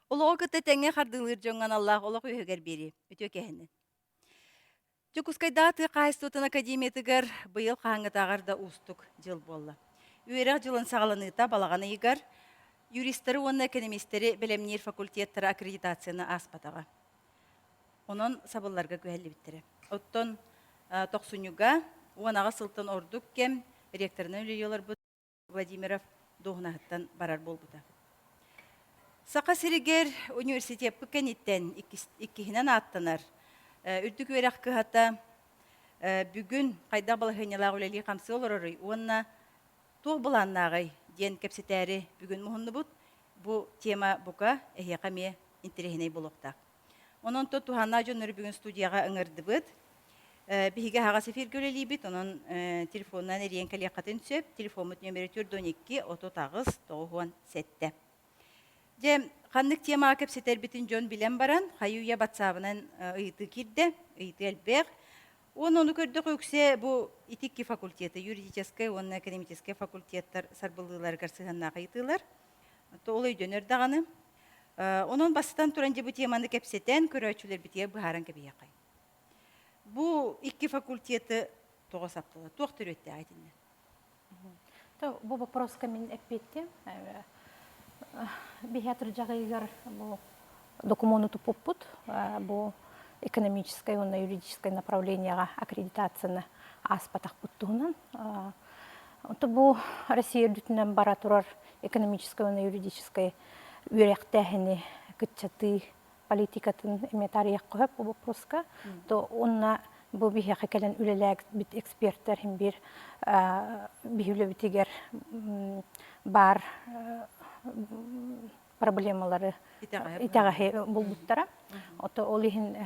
Олоҕу кытта тэҥҥэ хардыылыыр дьоҥҥо аналлаах олох үөһүгэр биэрии. Үтүө кэһинин. Дьокуускайдааҕы тыа хаһаайыстыбатын академиятыгар быйыл хаһааҥҥытааҕар да уустук дьыл буолла. Үөрэх дьылын саҕаланыыта балаҕан ыйыгар юристары уонна экономистэри бэлэмниир факультеттара аккредитацияны ааспатаҕа. Онон сабылларга күһэллибиттэрэ. Оттон тохсунньуга 18 сылтан ордук кэм ректорынан үлэлии олорбут Владимиров дуоһунаһыттан барар буолбута. Саха сиригэр университеппыт кэнниттэн иккиһинэн ааттанар үрдүк үөрэх кыһата бүгүн хайдах балаһыанньалаах үлэлии-хамсыы олороруй уонна туох былааннааҕый диэн кэпсэтээри бүгүн муһуннубут. Бу тема бука эһиэхэ эмиэ интэриэһинэй буолуохтаах. Онон то туһааннаах дьоннору бүгүн студияҕа ыҥырдыбыт. Биһиги аһаҕас эфиргэ үлэлиибит, онон телефонунан эрийэн кэлиэххитин сөп. Телефоммут нүөмэрэ 412 38 97. Дьэ, ханнык темаҕа кэпсэтэрбитин дьон билэн баран, хайы-үйэ батсаабынан ыйытыы киирдэ, ыйытыы элбэх. Уонна ону көрдөх үксэ бу ити икки факультеты, юридическай уонна экономическай факультеттар сарбыллыыларыгар сыһыаннаах ыйытыылар. Ол өйдөнөр даҕаны. Онон бастатан туран дьэ бу теманы кэпсэтэн, көрөөччүлэрбитигэр быһааран кэбиһиэххэй. Бу икки факультеты тоҕо саптылар? Туох төрүөттээх итиннэ? Бу вопроска мин эппиэттиэм. Биһи атырдьах бу докумуону туппуппут. Бу экономическай уонна юридическай направлениеҕа аккредитацияны ааспатахпыт туһунан. Онто бу Россия үрдүтүнэн бара турар экономическай уонна юридическай үөрэхтээһини кыччатыы политикатын эмиэ таарыйыахха сөп бу боппуруоска. То уонна бу биһиэхэ кэлэн үлэлээбит эксперттэр иһин биир биһи үлэбитигэр баар проблемалары итэҕэһи булбуттара. Ото ол иһин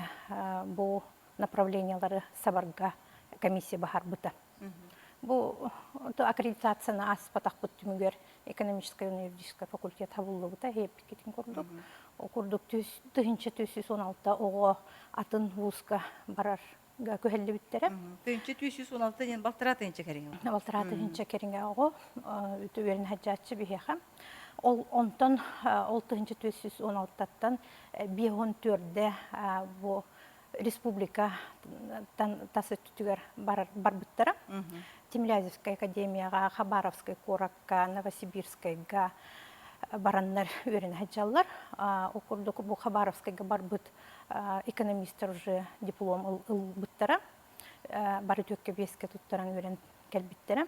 бу направлениялары сабарга комиссия баһарбыта. Бу аккредитацияны ааспатахпыт түмүгэр экономическай уонна юридическай факультет хабыллыбыта эппиккитин курдук. Ол курдук 1316 оҕо атын вузка барарга күһэллибиттэрэ. 1316 диэн балтараа тыһыынча кэриҥэ. Балтараа тыһыынча кэриҥэ оҕо үөрэнэ сылдьааччы биһиэхэ. Ол онтон ол 1416-тан 54-дэ бу республика тас өттүгэр барбыттара. Тимирязевскай академияҕа, Хабаровскай куоракка, Новосибирскайга бараннар үөрэнэ сылдьаллар. Ол курдук бу Хабаровскайга барбыт экономистар уже диплом ылбыттара. Бары түөккэ биэскэ туттаран үөрэн кэлбиттэрэ.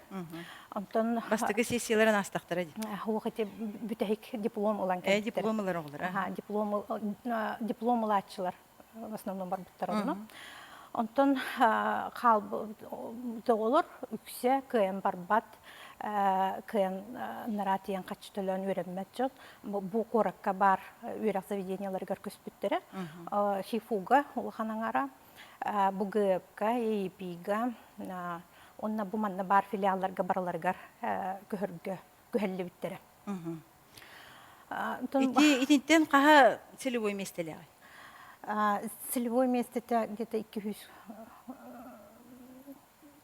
Онтон бастакы сессияларын аастахтара дии. Уох ити бүтэһик диплом ылан кэлбиттэр. Диплом ылар оҕолор. Диплом диплом ылааччылар в основном барбыттар онно. Онтон хаалбыт оҕолор үксэ кыайан барбат, кыайан нараа тиийэн хаччы төлөөн үөрэммэт дьон бу куоракка баар үөрэх заведениеларыгар көспүттэрэ. ХИФУга улахан аҥара, БГЭПка, ЕИПИга, уонна бу манна баар филиалларга барыларыгар көһөргө күһэллибиттэрэ. Ити итинтэн хаһа целевой миэстэлээҕий? Целевой миэстэтэ где-то 200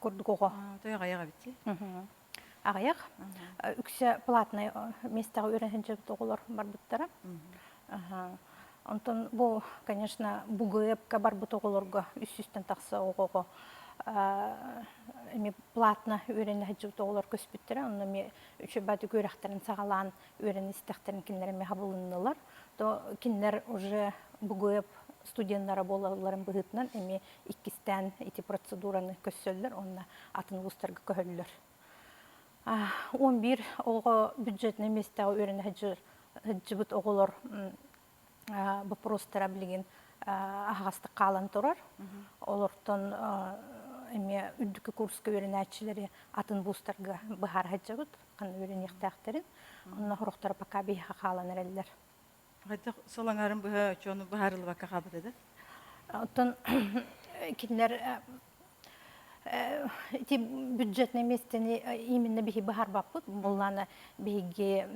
курдук оҕо. Той аҕыйах эбит дии. Аҕыйах. Үксэ платный миэстэҕэ үөрэнэ сылдьыбыт оҕолор барбыттара. Онтон бу, конечно, БГЭПка барбыт оҕолорго 300-тэн тахса оҕоҕо эми платно үөрэнэ сылдьыбыт оҕолор көспүттэрэ. Онно эмиэ үчүгэй үөрэхтэрин саҕалаан үөрэнэ истэхтэрин кинилэр эмиэ хабылыннылар. То кинилэр уже БГЭП студеннара буолалларын быһыытынан эмиэ иккистээн ити процедураны көссөллөр уонна атын улуустарга көһөллөр. 11 оҕо бюджетнай миэстэҕэ үөрэнэ сылдьыбыт оҕолор боппуруостара билигин аһаҕастык хаалан турар. Олортон эмиэ үрдүкү курска үөрэнээччилэри атын вузтарга быһаара сылдьабыт, ханна үөрэниэхтээхтэрин. Онно сорохторо пока биһиэхэ хаалан эрэллэр. Хайдах сыл аҥаарын быһа чуону быһаарыллыбакка хаалбыта да? Оттон кинилэр ити бюджетное миэстэни именно биһи быһаарбаппыт. Буоллаана биһиги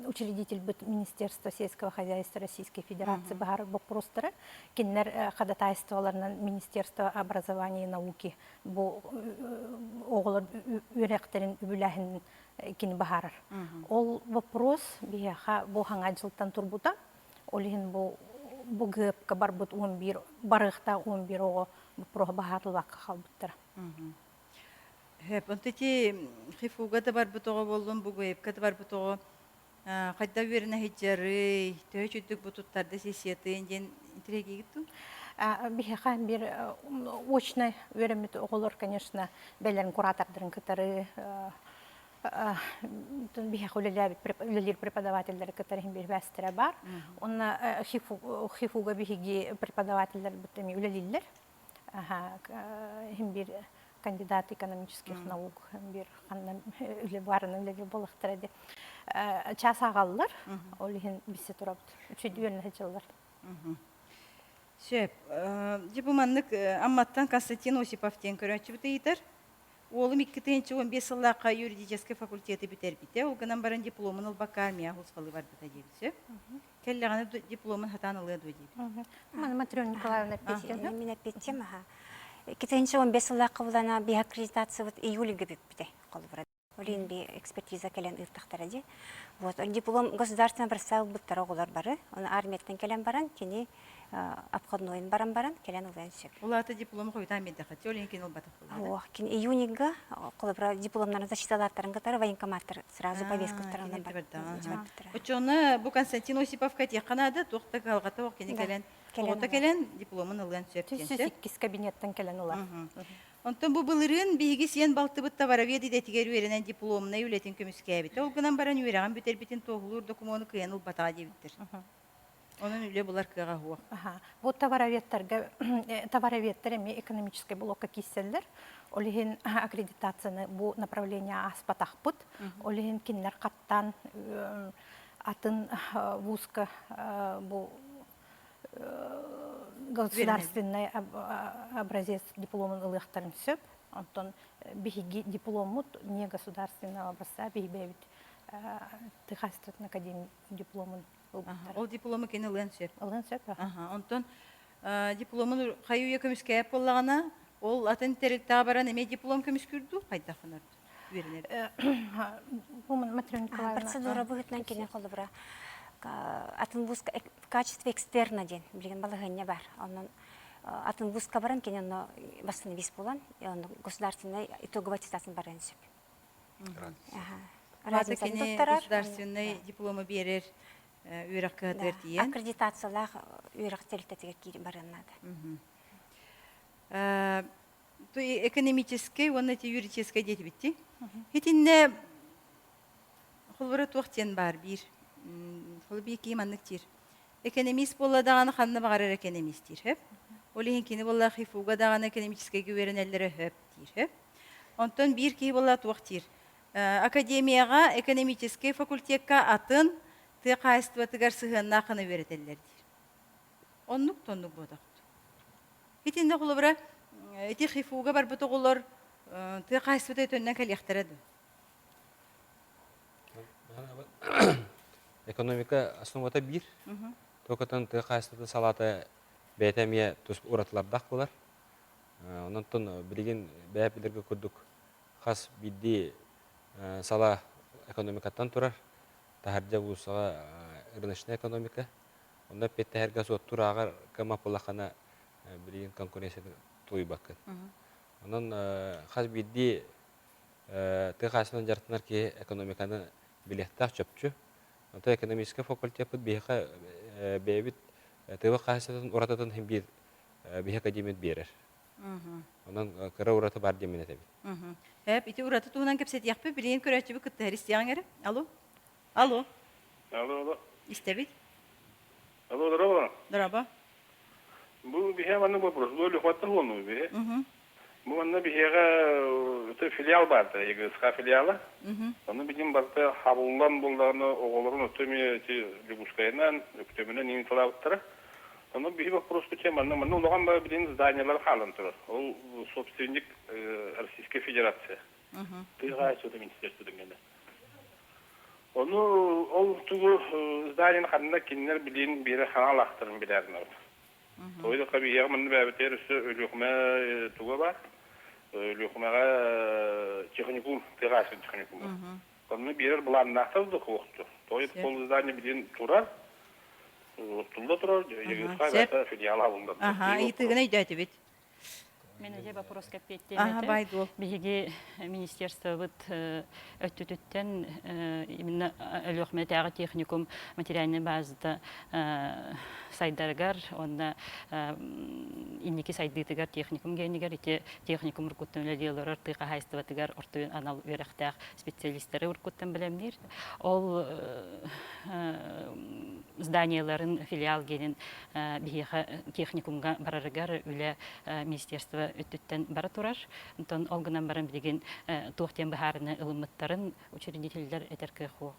учредительбыт Министерство сельского хозяйства Российской Федерации быһаарар боппуруостара. Кинилэр ходатайстволарынан Министерство образования и науки бу оҕолор үөрэхтэрин үбүлээһинин кини быһаарар. Ол вопрос биһиэхэ бу хаҥа дьылтан турбута. Ол иһин бу бу ГЭП-ка барбыт 11 барыахтаах 11 оҕо боппуруоһа баһаатыллыбакка хаалбыттара. Хөп, онто ити ХИФУга да барбыт оҕо буоллун, бу ГЭП-ка да барбыт оҕо хайда үөрэнэ сылдьарый, төһө үчүгдүк бу туттарда сессиятын диэн интриэгийгит дуу? Биһиэхэ биир очно үөрэммит оҕолор, конечно, бэлэрин куратордарын кытары биһиэхэ үлэлээбит үлэлиир преподавателлэри кытары иһин бирибээстэрэ баар. Онно ХИФУга биһиги преподавателлэрбит эмиэ үлэлииллэр. Иһин биир кандидат экономических наук биир ханна үлэ баарынан үлэлиир буоллахтара дии. Час ааҕаллар, ол иһин билсэ турабыт. Үчүгэй үөрэнэ сылдьаллар. Сөп. Дьэ бу маннык Амматтан Константин Осипов диэн көрөөччүбүт ыйытар. Уолум 2015 сыллаахха юридическай факультеты бүтэрбитэ. Ол гынан баран дипломун ылбакка армияҕа һулусхалыы барбыта диэбит сөп. Кэллэҕинэ дипломун хатаан ылыа дуо диэбит. Маны Матрена Николаевна эппиэттиэн. Мин эппиэттиэм аха. 2015 сыллаахха булана биһ аккредитациябыт июльга бүппүтэ холобура. Олин би экспертиза кэлэн ыыттахтара дии. Вот, диплом государственный образца ылбыттара оҕолор бары. Оны армияттан кэлэн баран, кини обходнойун баран баран кэлэн ылыан сөп. Ол аата диплому хойутаан биэрдэххэ, ол кини ылбатах буолла. Ох, кини июньга холобура дипломнарын защиталааттарын кытары военкоматтар сразу повесткаларынан барбыттара. Оччоҕуна бу Константин Осиповка этиэххэ наада, туох да кыһалҕата суох кини кэлэн, оҕото кэлэн дипломун ылыан сөп диэн сөп. Иккис кабинеттан кэлэн ылар. Онтон бу былырыын биһиги сиэн балтыбыт товаровед идэтигэр үөрэнэн дипломнай үлэтин көмүскээбитэ. Ол гынан баран үөрэҕин бүтэрбитин туоһулуур докумуону кыайан ылбатаҕа диэбиттэр. Онон үлэ булар кыаҕа суох. Бу товароведтарга товароведтар эмиэ экономическай блокка киирсэллэр. Ол иһин аккредитацияны бу направление ааспатахпыт. Ол иһин кинилэр хаттаан атын вузка бу государственный образец дипломун ылыахтарын сөп. Онтон биһиги дипломмут не государственного образца, биһи бэйэбит Техасстатын академия дипломун ылбыттар. Ол диплому кини ылыан сөп. Ылыан сөп. Онтон дипломун хайы үйэ көмүскээп буоллаҕына, ол атын тэрилтэҕэ баран эмиэ диплом көмүскүүр дуу, хайдах гынар үөрэнэр? Бу Матрена Николаевна. Процедура быһыытынан кини холобура атын вузка в качестве экстерна диэн билигин балаһыанньа бар. Онон атын вузка баран кини онно восстановись буолан, государственный итоговый аттестатын барыан сөп. Разница кини государственный диплому биэрэр үөрэх кыһатыгар тиийэн. Аккредитациялаах үөрэх тэрилтэтигэр киирэн барыан наада. Экономическэй уонна юридическэй диэтибитти. Итиннэ холобура туох диэн баар биир. Холобур кии маннык диир. Экономист буолла даҕаны ханна баҕарар экономист диир хөп. Ол иһин кини буолла ХИФУга даҕаны экономическайга үөрэнэллэрэ хөп диир хөп. Онтон биир киһи буолла туох диир. Академияҕа экономическай факультекка атын тыа хаһаайыстыбатыгар сыһыаннаах гына үөрэтэллэр диир. Оннук тоннук буотахт. Итиннэ холобура ити ХИФУга барбыт оҕолор тыа хаһаайыстыбата төннөн кэлиэхтэрэ дуо? Экономика основата биир. Токотон тыа хаһаайыстыбатын салаата бэйэтэ эмиэ тус уратылардаах буолар. Онон билигин бэйэ билэргэ курдук хас биирдии салаа экономикаттан турар. Таһырдьа уулуссаҕа рыночная экономика. Онно эппиэттэһэргэ суоттуур ааҕар кыаммат буоллаххына билигин конкуренцияны тулуйбаккын. Онон хас биирдии тыа хаһаайыстыбатынан дьарыктанар киһи экономиканы билиэхтээх чопчу. Онтон экономическай факультеппыт биһиэхэ бэйэбит тыа хаһаайыстыбатын уратытын иһин биир биһи академият биэрэр. Онон кыра ураты бар диэммин этэбин. Эп, ити ураты туһунан кэпсэтиэхпит, билигин көрөөччүбүт кыттыһар истиэҕиҥ эрэ. Алло. Алло. Алло, алло. Истэбит. Алло, здорово. Здорово. Бу биһиэ маннык вопрос. Бу Лөхваттан уонну биһи. Бу манна биһиэҕэ это филиал баар да, ЕГСХ филиала. Ону билим барыта хабыллан буллаҕына оҕолорун отто эмиэ ити Дьокуускайынан, Өктөмүнэн иҥин салаабыттара. Ону биһи вопроспут манна манна улахан бары билин зданиялар хаалан турар. Ол собственник Российская Федерация. Тыа хаһаайыстыбата министерствотын гэнэ. Ону ол тугу зданиены ханна кинилэр билин биэрэ хаҥалаахтарын билэрин Той да биһиэхэ манна бэйэбитигэр өссө Өлүөхүмэ туга баар. Өлүөхүмэҕэ техникум, тыа хаһаайыстыбатын техникума. Онно биэрэр былааннаахтар да суохтур. Той ол здание билин турар. Туттулла турар, ЕГСХ бэйэтэ филиал аһыллар. Аха, ыйытыгын өйдөөтүбүт. Мен эже вопроска эппиэттиэм этэ. Биһиги министерствобыт өттүтүттэн именно Өлүөхүмэтээҕи техникум материальнай базата сайдарыгар уонна инники сайдыытыгар техникум генигэр ити техникум уруккуттан үлэлии олорор тыа хаһаайыстыбатыгар орто анал үөрэхтээх специалистары уруккуттан бэлэмниир. Ол зданиеларын филиал генин биһиэхэ техникумга барарыгар үлэ министерство өттүттэн бара турар. Онтон ол гынан баран билигин туох диэн быһаарыны ылыммыттарын учредителлэр этэр кыах суох.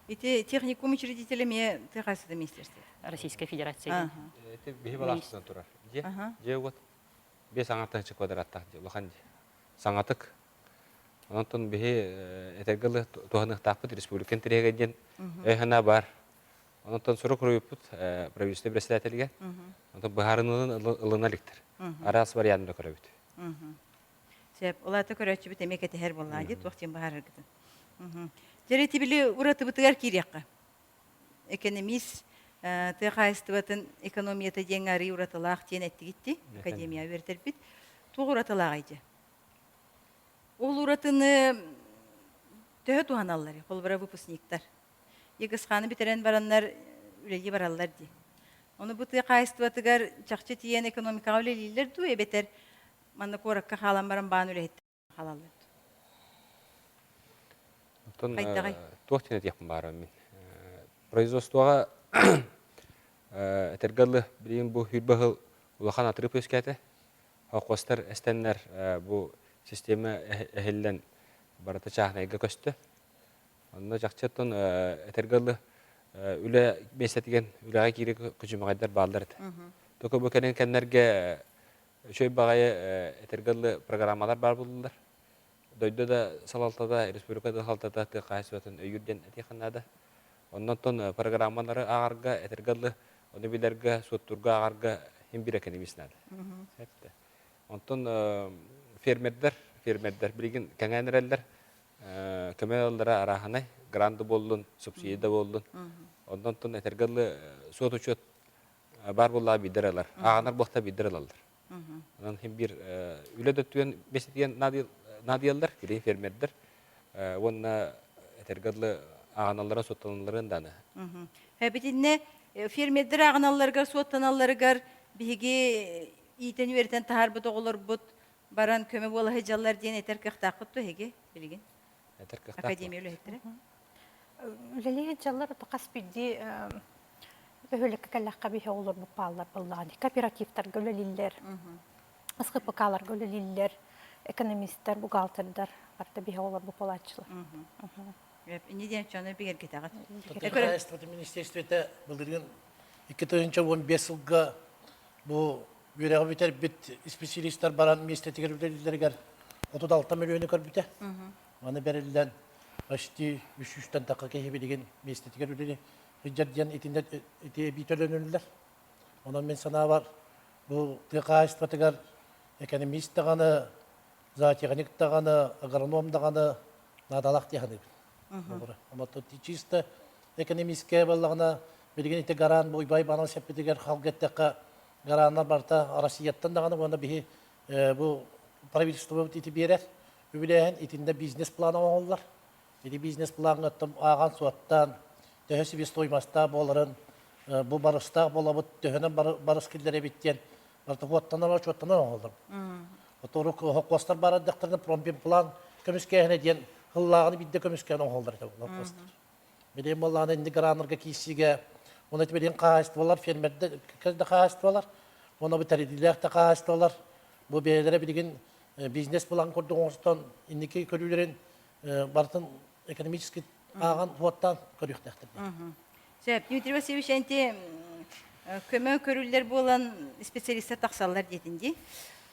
Ити техникум учредителя эмиэ тыа хаһаайыстыбатын министерство? Российская Федерация. Ити биһи балаахтан турар. Дьиэ, дьиэ уот. Биэс аҥар тыһыынча квадраттаах дьиэ, улахан дьиэ. Саҥатык. Онтон биһи этэргэ дылы туһаныахтаахпыт республика интэриэһигэр диэн өй-санаа баар. Онтон сурук суруйбуппут правительство председателигэр. Онтон быһаарыныытын ылына иликтэр. Араас варианты көрөбүт. Сөп. Ол аата көрөөччүбүт эмиэ кэтэһэр буоллаҕа дии, туох диэн быһаараргытын. Дьэ, ити били уратыбытыгар киириэххэ. Экономист тыа хаһаайыстыбатын экономията диэҥҥэ арыый уратылаах диэн эттигит дии, академия үөрэтэрбит. Туох уратылааҕый дьэ? Ол уратыны төһө туһаналлар? Холобура, выпускниктар. ЕГСХ-ны бүтэрэн бараннар үлэлии бараллар дии. Ону бу тыа хаһаайыстыбатыгар чахчы тиийэн экономикаҕа үлэлииллэр дуу, эбэтэр манна куоракка хаалан баран баан үлэһиттэр хаалаллар дуу? Оттон Хайдаҕый? туох диэн этиэхпин баарым мин. Производствоҕа этэргэ дылы билигин бу сүүрбэ сыл улахан отрыв үөскээтэ. Холкуостар эстэннэр бу систиэмэ эһиллэн барыта чааһынайга көстө. Онно чахчы оттон этэргэ дылы үлэ миэстэтигэр үлэҕэ киирии күчүмэҕэйдэр бааллар этэ. Только бу кэлин кэмнэргэ үчүгэй баҕайы этэргэ дылы программалар баар буоллулар. Дойду да салалтата, республика да салалтата тыа хаһаайыстыбатын өйүүр диэн этиэххэ наада. Оннон оттон программалары ааҕарга, этэргэ дылы, ону билэргэ, суоттуурга ааҕарга син биир экономист наада. Онтон фермердэр, фермердэр билигин кэҥээн эрэллэр. Көмө ыллара арааһынай, грант да буоллун, субсидия да буоллун. Онтон оттон этэргэ дылы суот-учуот баар буоллаҕа биирдэр ылар. Ааҕынар буолта биирдэр ылаллар. Онон син биир үлэ да өттүгэн бэситигэн наадыйаллар, кири фермердэр уонна этэргэ дылы ааҕыналлара суоттаналларын дааны. Эбитиннэ фермердэр ааҕыналларыгар суоттаналларыгар биһиги иитэн үөрэтэн таһаарбыт оҕолорбут баран көмө буола сылдьаллар диэн этэр кыахтаахпыт дуо эһиги билигин? Этэр кыахтаах. Академия үлэһиттэрэ. Үлэлии сылдьаллар хас биирдии бөһүөлэккэ кэллэххэ биһи оҕолорбут бааллар буоллаҕа кооперативтарга үлэлииллэр, СХПК-ларга үлэлииллэр, экономистар, бухгалтердар барыта биһи оҕолорбут буолааччылар. Инньэ диэн дьону бигэргэтэҕит. Хаһаайыстыбатын министиэристибэтэ былырыын 2015 сылга бу үөрэҕи бүтэрбит исписэлиистэр баран миэстэтигэр үлэлииллэригэр 36 мөлүйүөнү көрбүтэ. Маны бэриллэн почти 300-тэн тахха киһи билигин миэстэтигэр үлэлии сылдьар диэн итиннэ ити эбии төлөнүллэр. Онон мин санаабар бу тыа хаһаайыстыбатыгар экономист даҕаны, зоотехник даҕаны, агроном даҕаны наадалаах дии саныыбын. Онон чисто экономическая буоллаҕына билигин ити гарант Уйбай Иванович эппитигэр халга эттэххэ гараннар барыта Россияттан даҕаны уонна биһи бу правительствобыт ити биэрэр үбүлээһин итиннэ бизнес-план оҥоһуллар. Ити бизнес-плаҥҥа ааҕан суоттаан төһө себестоимостаах буоларын бу барыстаах буолабыт төһөнөн барыс киллэрэбит диэн барыта уоттанар отчуоттанар оҥоһуллар. Оторук хокуостар баар эрдэхтэринэ промбинплан көмүскээһинэ диэн ыллааҕыны биирдэ көмүскээн оҥоһуллар этэ хокуостар. Билигин буоллаҕына инник граннарга киирсиигэ уонна ити билигин хаһаайыстыбалар фермердэр да хаһаайыстыбалар уонна бу тэриллиилээх да хаһаайыстыбалар бу бэйэлэрэ билигин бизнес-план курдук оҥостон инники көрүүлэрин барытын экономически ааҕан уоттаан көрүөхтээхтэр. Сөп. Дмитрий Васильевич, энти көмө көрүллэр буолан специалистар тахсаллар диэтин дии.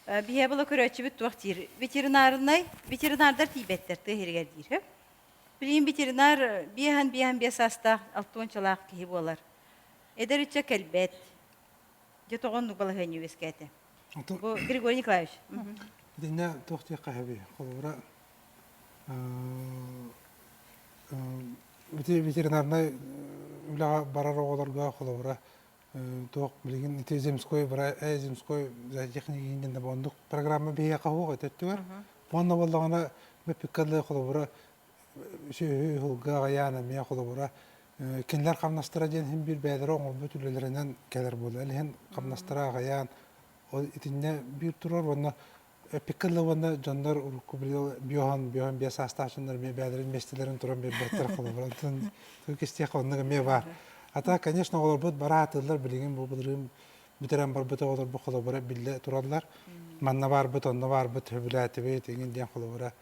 Биһиэ була көрөөччүбүт туох диир? Ветеринарнай, ветеринардар тиийбэттэр тыа иһигэр диир. Билигин ветеринар биэһэн биэһэн биэс саастаах алтуончалаах киһи буолар. Эдэр ычча кэлбэт. Дьэ тоҕо оннук балаһыанньа үөскээтэ? Бу Григорий Николаевич. Итиннэ туох диэххэ сөбүй? Холобура, ветеринарнай. үлэҕэ барар оҕолорго холобура туох билигин ити земской земской зоотехник диэн оннук программа биһиэхэ суох ити өттүгэр. Уонна буоллаҕына бүппүккэ холобура сүөһү ыһылга аҕыйаан эмиэ холобура кинилэр хамнастара диэн иһин биир бэйэлэрэ оҥорбут үлэлэринэн кэлэр буолла. Ол иһин хамнастара аҕыйаан ол итиннэ биир турар уонна эппиккэ дылы уонна дьоннор урукку биоһон биоһон биэс саастаах дьоннор эмиэ бэйэлэрин миэстэлэрин туран биэрбэттэр холобура онтон кистиэхэ оннук эмиэ баар. А так, конечно, оҕолорбут бараатыллар билигин бу былырыын бүтэрэн барбыт оҕолорбут холобура биллэ тураллар. Манна баарбыт, онно баарбыт, сөбүлээтибит, иҥин диэн холобура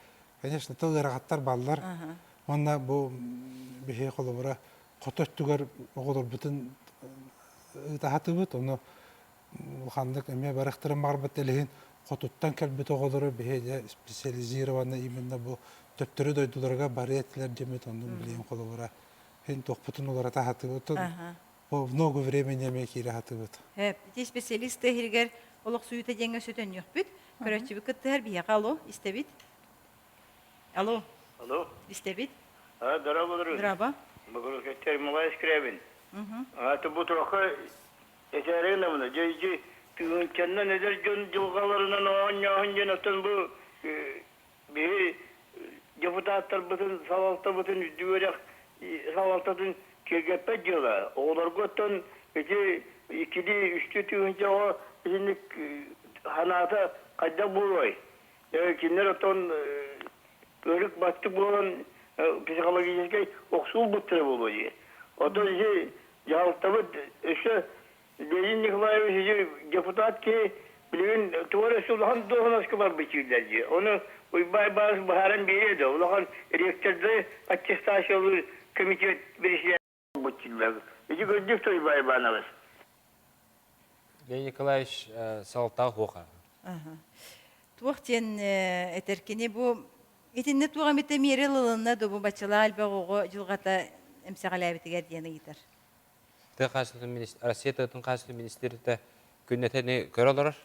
Конечно, тыл ыарахаттар бааллар. Уонна бу биһи холобура хото өттүгэр оҕолорбутун ыытаһатыбыт, ону улаханнык эмиэ барыахтарын баҕарбат илиһин хотуттан кэлбит оҕолору биһи дьэ специализированно именно бу төптөрү дойдуларга барыа этилэр диэммит оннук билигин холобура иһин туохпутун уларыта сатыыбыт по много времени эмиэ киирэ сатыыбыт. Ити специалист тыа олохсуйуута диэҥҥэ сөтөннүөхпүт. Көрөөччүбүт кыттыһар биһиэхэ алло, истэбит. Алло. Алло. Истэбит. А, здорово, Здраво. Ермолай Скрябин. А, то бу туохха этээри гынабын. Дьэ, ити тыһыынчаннан эдэр дьон дьылҕаларынан оонньооһун диэн оттон бу биһи депутаттарбытын, салалтабытын үрдүк үөрэх салалтатын киэргэппэт дьыала. Оҕолорго оттон ити иккилии, үстүү тыһыынча оҕо итинник санаата хайдах буолуой? Кинилэр оттон ырык баттык буолан психологическай охсуу буттара буолуо дии. Оттон ити дьаһалтабыт өссө Леонид Николаевич ити депутат киһи билигин тугу эрэ улахан дуоһунаска барбыт дииллэр дии. Ону Уйбаай Баас быһааран биэриэ да улахан ректорды аттестациялыыр комитет председателэ буолбут дииллэр. Ити кырдьык да Уйбаай Иванович. Леонид Николаевич салалтаах уоха. Туох диэн этэр кини бу итиннэ туох эмитэ миэрэ ылылынна да бу баччалаах элбэх оҕо дьылҕата эмсэҕэлээбитигэр диэн ыйытар. Тыа хаһаайыстыбатын Россия тыатын хаһаайыстыбатын министиэритэ күннэтэни көрө олорор.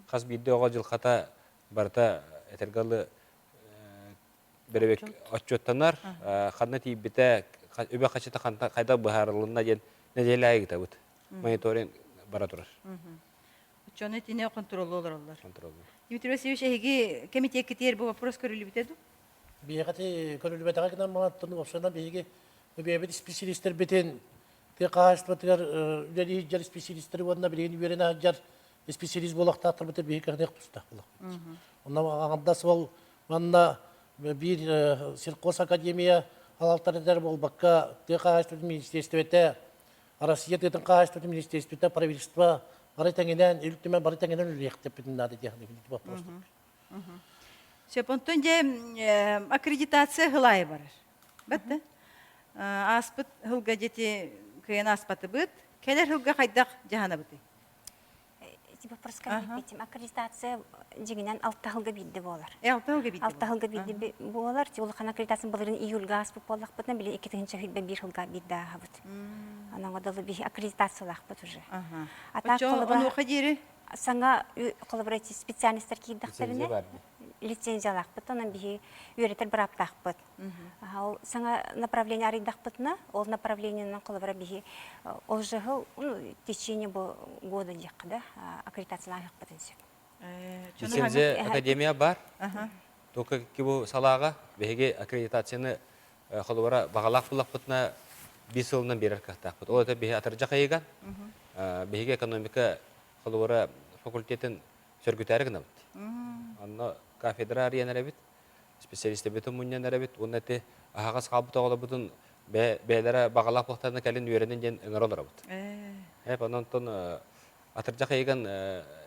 Хас биирдии оҕо дьылҕата барыта этэргэ дылы отчуоттанар, ханна тиийбитэ, үбэ-харчыта хайдах быһаарылынна диэн нэдиэлэ аайы ыытабыт. Мониторинг бара турар. Оччону итини хонтуруоллуу олороллор. Дмитрий Васильевич, эһиги кэмитиэккитигэр бу вопрос көрүллүбүтэ дуу? Биһиэхэ көрүллүбэтэҕэ гынан баран, уопсайынан биһиги бэйэбит исписэлиистэрбитин тыа хаһаайыстыбатыгар үлэлии сылдьар исписэлиистэри уонна билигин үөрэнэ сылдьар исписэлиис буолуохтаахтарбытын биһиги кыһыныах тустаах буолуохпут. Онно аҥардас ол манна биир сельхозакадемия салалтатыгар буолбакка тыа хаһаайыстыбатын министиэристибэтэ Россия тыатын хаһаайыстыбатын министиэристибэтэ правительство бары тэҥинэн Ил Түмэн бары тэҥинэн үлэлиэхтэппитин наада диэх вопрос. Сөп, онтон дьэ аккредитация хылайы барар. Бат Ааспыт сылга дети кыайан ааспатыбыт. Кэлэр сылга хайдах дьаһанабытый? Ити вопроска эппитим. Аккредитация дьиҥинэн алта сылга биирдэ буолар. Алта сылга биирдэ Алта сылга биирдэ буолар. Улахан аккредитация былырын июльга ааспыт буоллахпытына, билин 2021 сылга биирдэ ааһабыт. Онон дылы биһи аккредитациялаахпыт уже. А так онуоха диэри саҥа холобура специальностар киирдэхтэринэ лицензиялаахпыт, онон биһи үөрэтэр бырааптаахпыт. Ол саҥа направление арыйдахпытына, ол направлениенан холобура биһи ол жыһыл ну, течение года диэххэ да аккредитациялаахпытын сөп. Лицензия академия бар. Только бу салааҕа биһиги аккредитацияны холобура баҕалаах буллахпытына биир сылынан биэрэр кыахтаахпыт. Ол это биһи атырдьах ыйыгар биһиги экономика холобура факультетын сөргүтээри гынабыт. Онно кафедра арыйан эрэбит, специалистэрбитин мунньан эрэбит уонна ити аһаҕас хаалбыт оҕолорбутун бэйэлэрэ баҕалаах буолтарына кэлин үөрэнин диэн ыҥыра олоробут. Эп онон атырдьах ыйыган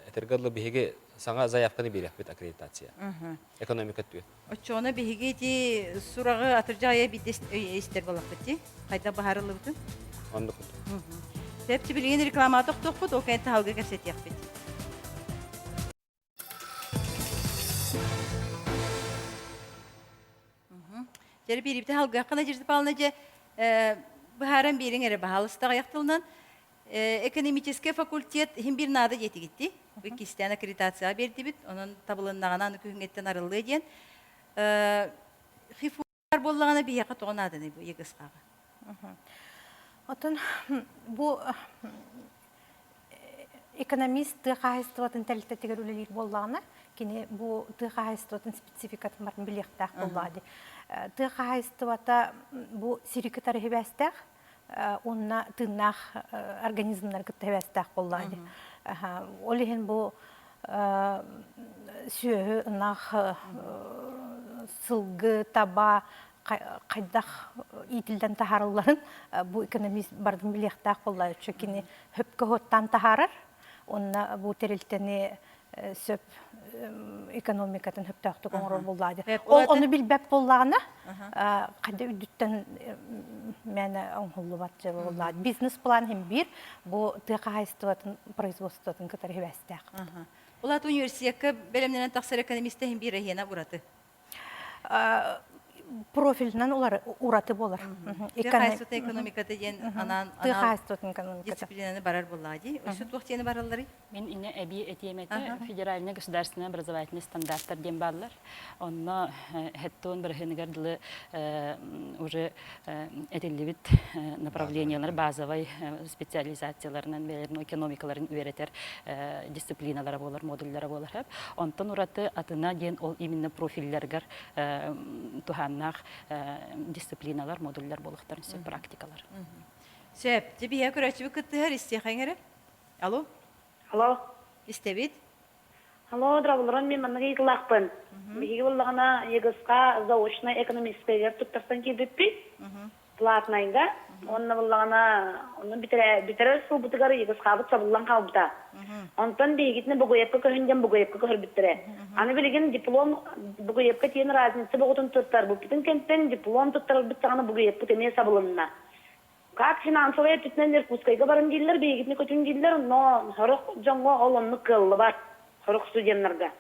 этэргэ дылы биһиги саҥа заявканы биэриэхпит аккредитация. Экономика өттүгэр. Оччоҕуна биһиги ити сураҕы атырдьах ыйа биирдэ истэр буоллахпыт дии. Хайдах быһаарыллыбытын? Оннук. Сөп, билигин рекламаҕа тохтуохпут, ол кэнниттэн таһалга кэпсэтиэхпит. Дьэ, биирибитэ халгыахха Надежда Павловна дьэ быһааран биэриҥ эрэ баһаалыста аҕыйах тылынан. Экономический факультет иһин биир наада диэтигитти. Бу иккистээн аккредитацияҕа биэрдибит. Онон табылыннаҕына аны күһүҥҥэттэн арыллыа диэн. ХИФУ буоллаҕына биһиэхэ тоҕо нааданый бу ЕГСХ-ҕа? Отон бу экономист тыа хаһаайыстыбатын тэрилтэтигэр үлэлиир буоллаҕына, кини бу тыа хаһаайыстыбатын спецификатын барын билиэхтээх буоллаҕа дии. Тыа хаһаайыстыбата бу сири кытары сибээстээх уонна тыыннаах организмнары кытта сибээстээх буоллаҕа дии. Ол иһин бу сүөһү, ынах, сылгы, таба хайдах иитиллэн таһаарылларын бу экономист бардын билиэхтээх буолла. Кини хөпкө хуоттаан таһаарар, уонна бу тэрилтэни сөп экономикатын хөптөөхтүк оҥорор буоллаҕа дии. Ол ону билбэт буоллаҕына, хайда үрдүттэн мээнэ оҥоһуллубат дьыала буоллаҕа. Бизнес-план иһин биир, бу тыа хаһаайыстыбатын производствотын кытары сибээстээх. Ол аата университекка бэлэмнэнэн тахсар экономист иһин биир эһиэнэ ураты. Профилынан ураты буолар. Тыа хаһаайыстыбатын экономиката диэн анаан тыа хаһаайыстыбатын экономиката дисциплинаны барар буоллаҕа дии. Өссө туох диэни баралларый? Мин инэ эбии этиэм этэ федеральный государственный образовательный стандарттар диэн бааллар. Онно хэттон бырыһыыныгар дылы уже этиллибит направлениялар базовай специализацияларынан бэйэлэрин экономикаларын үөрэтэр дисциплиналара буолар, модуллара буолар. Онтон ураты атына диэн ол именно профилларыгар туһааннаах дисциплиналар, модуллар буолуохтарын сөп практикалар. Сөп. Дьэ биһиэхэ көрөөччүбүт кыттыһар истиэхэҥ эрэ. Алло. Алло. Истэбит. Алло, дорабыларым, мен маннык ыйытылаахпын. Биһиги буоллаҕына ЕГС-ка заочнай экономическайыгар туттарсан киирбиппит. Платнайга. Уонна буоллаҕына, онно бүтэрэр сылбытыгар ЕГС-хабыт сабыллан хаалбыта. Онтон биһигитини Бугуевка көһүн диэн Бугуевка көһөрбүттэрэ. Аны билигин диплом Бугуевка тиийэн разница боҕутун туттарбыппытын кэнтэн диплом туттарарбыт саҕана Бугуевпыт эмиэ сабылынна. Как финансовай өттүтүнэн Иркутскайга баран дииллэр, биһигитини көтүн дииллэр, но сорох дьоҥҥо ол оннук кыаллыбат, сорох студеннарга.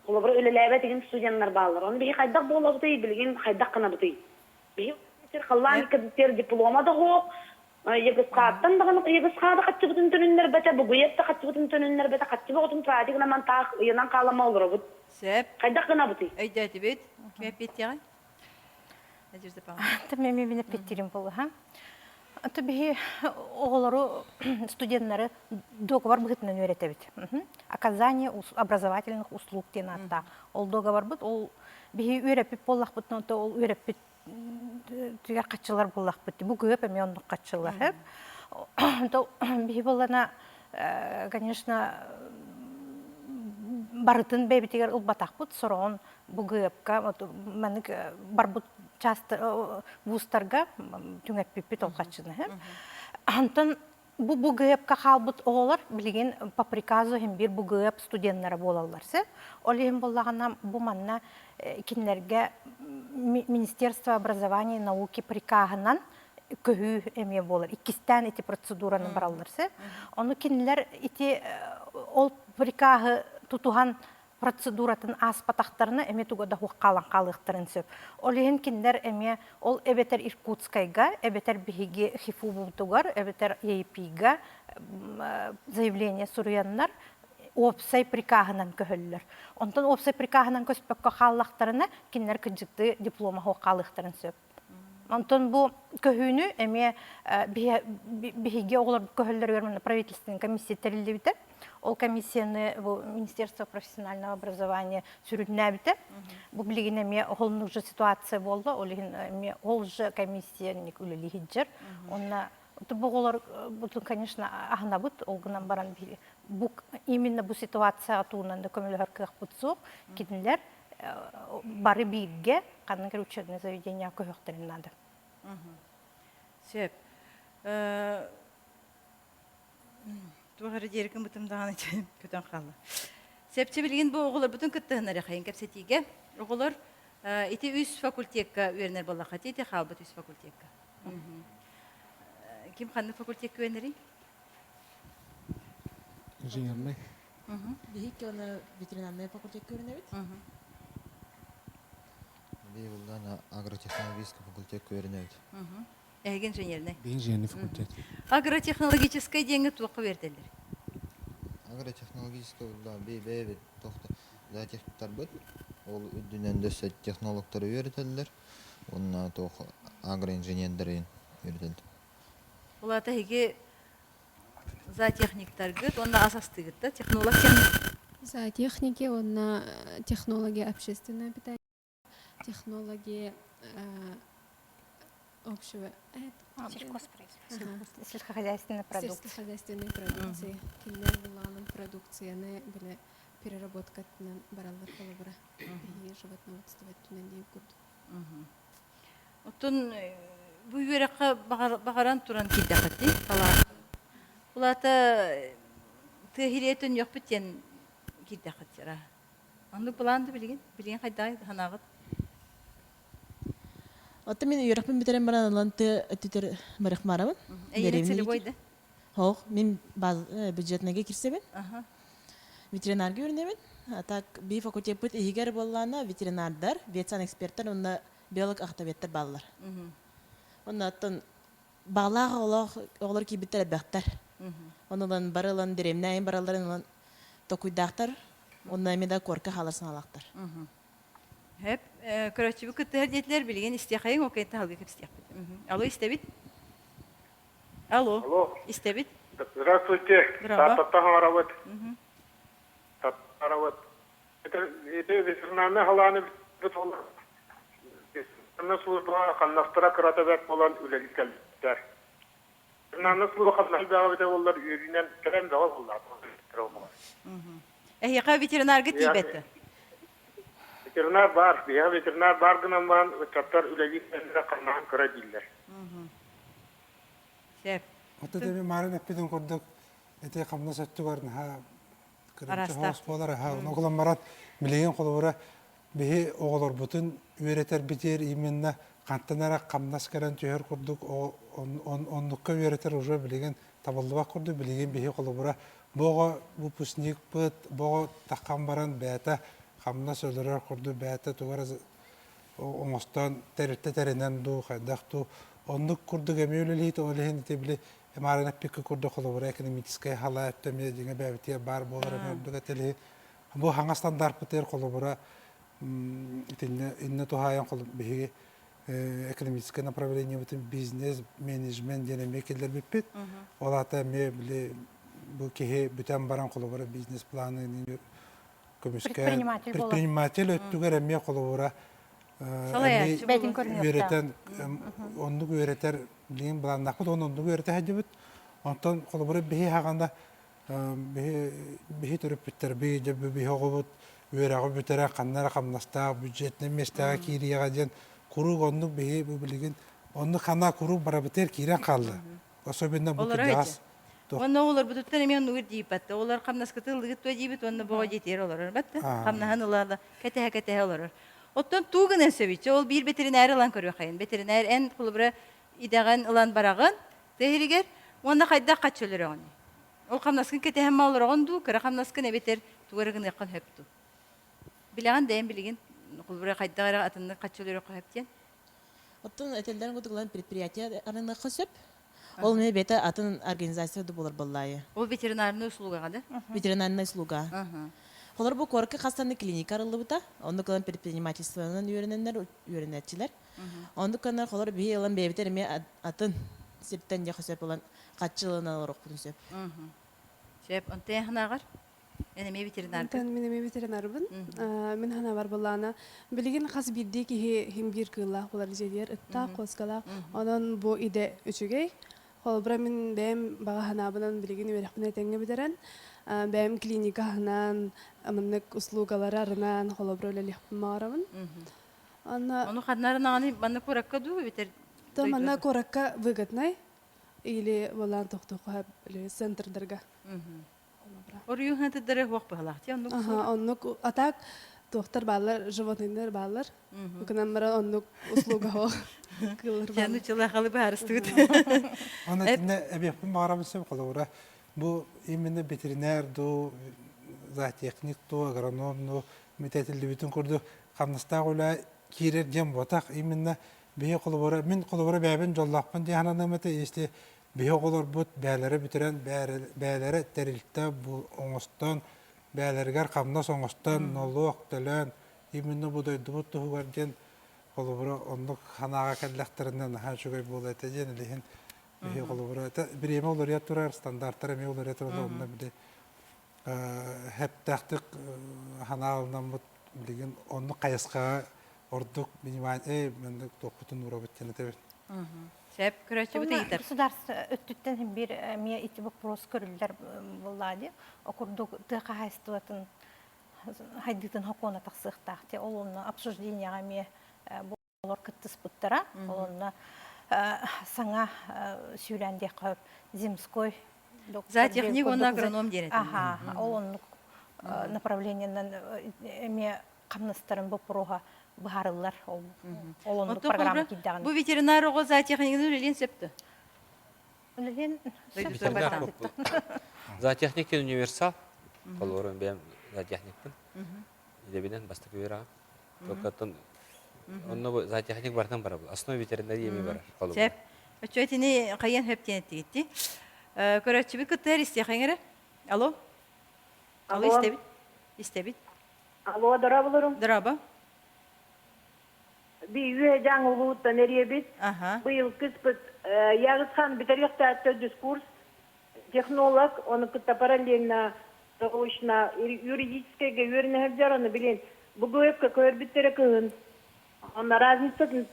Холобура, үлэлээбэт игин студеннар бааллар. Ону биһи хайдах буолабытый, билигин хайдах гынабытый? Биһи сир халлаан иккитигэр диплома да суох, ЕГСХ-ттан даҕаны ЕГСХ да хаччыбытын төнүннэрбэтэ, Бугуев да хаччыбытын төнүннэрбэтэ, хаччы бөҕөтүн тратик гынан таах ыйанан хаалама олоробут. Сөп. Хайдах гынабытый? Өйдөөтүбүт. Ким эппиэттиэҕэй? Надежда Павловна. Мен мен эппиэттиирим буолуха. Аты биһи оҕолору, студеннары договор быһыытынан үөрэтэбит. Оказание образовательных услуг диэн ааттаах. Ол договорбыт, ол биһи үөрэппит буоллахпытына, то ол үөрэппит түгэр хаччылар буоллахпыт. Бу көп эмиэ оннук хаччылар. То биһи буоллана, конечно, барытын бэйбитигэр ылбатахпыт, сороҕун бу ГЭП-ка маннык барбыт часто вузтарга түҥэппиппит ол хаччыны. Антон бу бу ГЭП-ка хаалбыт оҕолор билигин по приказу иһин биир бу ГЭП студеннара буолаллар сөп. Ол иһин буоллаҕына бу манна кинилэргэ Министерство образования и науки прикаһынан көһүү эмиэ буолар. Иккистээн ити процедураны бараллар сөп. Ону кинилэр ити ол прикаһы тутуһан процедуратын ааспатахтарына эмиэ туга да суох хаалан хаалыахтарын сөп. Ол иһин кинилэр эмиэ ол эбэтэр Иркутскайга, эбэтэр биһиги ХИФУ-бутугар, эбэтэр ЕИПИ-га заявление суруйаннар уопсай прикаһынан көһөллөр. Онтон уопсай прикаһынан көспөккө хааллахтарына, кинилэр кырдьыктыы диплома суох хаалыахтарын сөп. Онтон бу көһүүнү эмиэ биһиги оҕолорбут көһөллөрүгэр правительственная комиссия тэриллибитэ. Ол комиссияны бу Министерство профессионального образования сүрүннээбитэ. Бу билигин эмиэ ол же ситуация буолла, ол иһин эмиэ ол же комиссия үлэлии сылдьар. Онно бу оҕолор бутун, конечно, аһынабыт, ол гынан баран бу именно бу ситуацияҕа туунан да көмөлөһөр кыахпыт суох. Кинилэр бары бииргэ ханнык эрэ учебное заведениеҕа көһүөхтэрин наада. Сөп. Туох эрэ диэри гыммытым даҕаны көтөн хаалла. Сэпчэ билигин бу оҕолорбутун кыттыһыннар хайын кэпсэтиигэ. Оҕолор ити үс факультекка үөрэнэр буоллахха ити хаалбыт үс факультекка. Ким ханнык факультекка үөрэнэрий? Инженерный. Биһик уонна ветеринарнай факультекка үөрэнэбит. Биһи буллаан агротехнологический факультекка үөрэнэбит. Эһиги инженерный. Биһи инженерный факультет. Агротехнологическай диэҥҥэ туохха үөрэтэллэр? Агротехнологическай буллаан би бэйэбит тохто зоотехниктарбыт ол үрдүнэн дөссө технологтары үөрэтэллэр уонна туох агроинженердэрин үөрэтэллэр. Улаата эһиги зоотехниктаргыт уонна ас астыгыт да технолог кем? Зоотехники уонна технология общественное питание, технология общего Сельхозпроизводства. Сельскохозяйственной продукции. Сельскохозяйственной продукции. Кинилэр булаанын продукцияны биле переработкатынан бараллар холобура. Биһиги животноводство өттүнэн диэн курдук. Оттон бу үөрэххэ баҕаран туран киирдэххит дии Улаата тыа иһириэ төннүөхпүт диэн киирдэххит ара. Оннук былаан да билигин? Билигин хайдах санааҕыт? Оттон мин үөрэхпин бүтэрэн баран ылан тыа өттүтэр барыахмаарабын. Эйиэнэ целевой да? Хоох, мин бюджетныйга кирсэбин. Ветеринарга үөрэнэбин. А так би факультеппыт иһигэр буоллаана ветеринардар, ветсанэксперттэр уонна биолог-ахтоведтар бааллар. Онно оттон баалаах оҕолоох оҕолор киирбиттэр элбэхтэр. Ону ылан бары ылан дэриэбинэ баралларын ылан токуйдаахтар. Онно эмиэ да куорка хаалар санаалаахтар. Хөп, көрөөччүбүт кыттыһар диэтилэр, билигин истиэхэйиҥ, ол кэнниттэн салгыы кэпсэтиэхпит. Алло, истэбит? Алло. Алло. Истэбит? Здравствуйте. Тааттаттан хаҥарабыт. Тааттарабыт. Это, это ветеринарный халааны бит ол ветеринарная служба хамнастара кырата бэрт буолан үлэлии кэлбиттэр. Ветеринарная служба хамнаһы бөҕө буоллар үөрүүнэн кэлэн бөҕө буолла. Эһиэхэ ветеринарга тиийбэттэ. Ветеринар баар, биһиэхэ ветеринар баар гынан баран ыччаттар үлэлиир хамнаһын кыра дииллэр. Сөп. Оттон эми маарын эппитин курдук ити хамнас өттүгэр наһаа кырымчы Араастаах. буолар аха ону кылан баран билигин холобура биһи оҕолорбутун үөрэтэрбитигэр именно хантан эрэ хамнас кэлэн түһэр курдук оннукка үөрэтэр уже билигин табыллыбат курдук билигин биһи холобура бу оҕо выпускникпыт бу оҕо таххан баран бэйэтэ хамнас өлөрөр курдук бэйэтэ тугу эрэ оҥостон тэрилтэ тэринэн дуу хайдах дуу оннук курдук эмиэ үлэлиит ол иһин ити били Маарын эппиккэ курдук холобура экономическай халаа өттө эмиэ дьиҥэ бэйэбитигэр баар буолар эмиэ ордук этилиһи бу хаҥас стандартпытыгар холобура итиннэ иннэ туһаайан биһиги экономическое направлениебытын бизнес менеджмент диэн эмиэ киллэрбиппит ол аата эмиэ били бу киһи бүтэн баран холобура бизнес планы көмүскээн предприниматель өттүгэр эмиэ холобура үөрэтэн оннук үөрэтэр билигин былааннаахпыт уонна оннук үөрэтэ сылдьыбыт онтон холобура биһи хаҕана биһи биһи төрөппүттэр биһи дьэ биһи оҕобут үөрэҕи бүтэрэ ханна эрэ хамнастаах бюджетнай миэстэҕэ киириэҕэ диэн куруук оннук биһи бу билигин оннук ханаа куруук барабытыгар киирэн хаалла особенно бу кырдьаҕас Уонна оҕолорбутуттан эмиэ оннугу ирдииппат. Оҕолор хамнаскыты ыллыгыт дуо диибит уонна боҕо дьиэтигэр олорор батта. Хамнаһын ыла кэтэһэ-кэтэһэ олорор. Оттон туу гынан сөбүччү ол биир ветеринар ылан көрүөххэйин. Ветеринар эн холобура идэҕин ылан бараҕын тыа уонна хайдах хаччы өлөрөҕүн? Ол хамнаскын кэтэһэн ма олороҕун дуу, кыра хамнаскын эбэтэр тугу эрэ гыныаххын сөп дуу? Билэҕин да эн билигин холобура хайдах эрэ атыннык хаччы өлөрүөххэ сөп диэн? Оттон этэллэрин курдук ылан предприятие арыныахха сөп. Ол эмиэ бэйэтэ атын организация да буолар буоллаайы. Ол ветеринарная услугаҕа да? Ветеринарная услуга. Холор бу куоракка хас клиника арыллыбыта. Оннук ылан предпринимательствонан үөрэнэннэр үөрэнээччилэр. Оннук гынар холор биһи ылан бэйэбитэр эмиэ атын сиртэн дьэ сөп ылан хаччы ылан олоруохпутун сөп. Сөп. Онтон ханаҕар? Эн эмиэ ветеринаргын? Онтон мин эмиэ ветеринарбын. Мин ханаабар былаана билигин хас биирдии киһи иһин биир кыыллаах буолар дьиэтигэр ыттаах, куоскалаах. Онон бу идэ үчүгэй. Холобура мин бэйэм баҕа санаабынан билигин үөрэхпин этэҥҥэ бүтэрэн, бэйэм клиника аһынан, маннык услугалары арынан холобура үлэлиэхпин баҕарабын. Онно Ону ханна арынаҕыный? Манна куоракка дуу эбэтэр То манна куоракка выгоднай или болаан тохтуохха центрдарга. Оруйун хантыдары хуох быһалаах ти оннук Аха, оннук а так туохтар бааллар, животныйдар бааллар. Гынан баран оннук услуга хоох кыыллар бааллар. Яну чылахалы баарыстыбыт. Оны итинне эбиэхпин баҕарабын сөп холобура бу именно ветеринар дуу, зоотехник дуу, агроном дуу митэтиллибитин курдук хамнастаах үлэ киирэр диэн буотах именно биһи холобура мин холобура бэйэбин дьоллоохпун дии сананыам этэ если Биһи оҕолорбут бээлэрэ бүтэрэн бээлэрэ тэрилтэ оҥостон, бээлэригэр хамнас оҥостон, нолуок төлөөн, именно бу дойдубут туһугар диэн холобура оннук санааҕа кэллэхтэринэ наһаа үчүгэй буолуо этэ диэн илиһин. Биһи холобура бириэмэ уларыйа турар, стандарттар эмиэ уларыйа тураллар, онно били хэптээхтик ханаалынаммыт билигин оннук хайысхаҕа ордук внимание маннык туохпутун уурабыт диэн этэбин. Сөп, көрөөччүбүт ыйытар. Государство өттүттэн биир эмиэ ити вопрос көрүллэр буоллаа дии. О курдук тыа хаһаайыстыбатын хайдыытын хокуона тахсыахтаах дии. Ол онно обсуждениеҕа эмиэ олор кыттыспыттара. Ол онно саҥа сүүрээн диэххэ земской Зоотехник уонна агроном диэн этим. Аха, ол оннук направлениенан эмиэ хамнастарын боппуруоһа быһаарыллар. Ол ол оннук программа киирдэҕинэ. Бу ветеринар оҕо зоотехнигынан үлэлиэн сөп дуо? Үлэлиэн сөп. Зоотехник диэн универсал. Холобура бэйэм зоотехникпын. Идэбинэн бастакы үөрэҕим. Только онно бу зоотехник барытын барабыл. Основа ветеринария эми барар. Сөп. Өччө итини хайан хөп диэн эттигитти. Көрөөччүбүт кыттыһар истиэхэҥ эрэ. Алло. Алло, истэбит. Истэбит. Алло, дорооболорум. Дорообо. Би үө-дьаҥ улууттан эриэбит. Быйыл кыспыт Ягысхан бүтэриэхтээттэ дискурс технолог, ону кытта параллельно заочно юридическайга үөрэнэ сылдьар, ону билин БГФ-ка көрбүттэрэ кыһын. Онно разницатын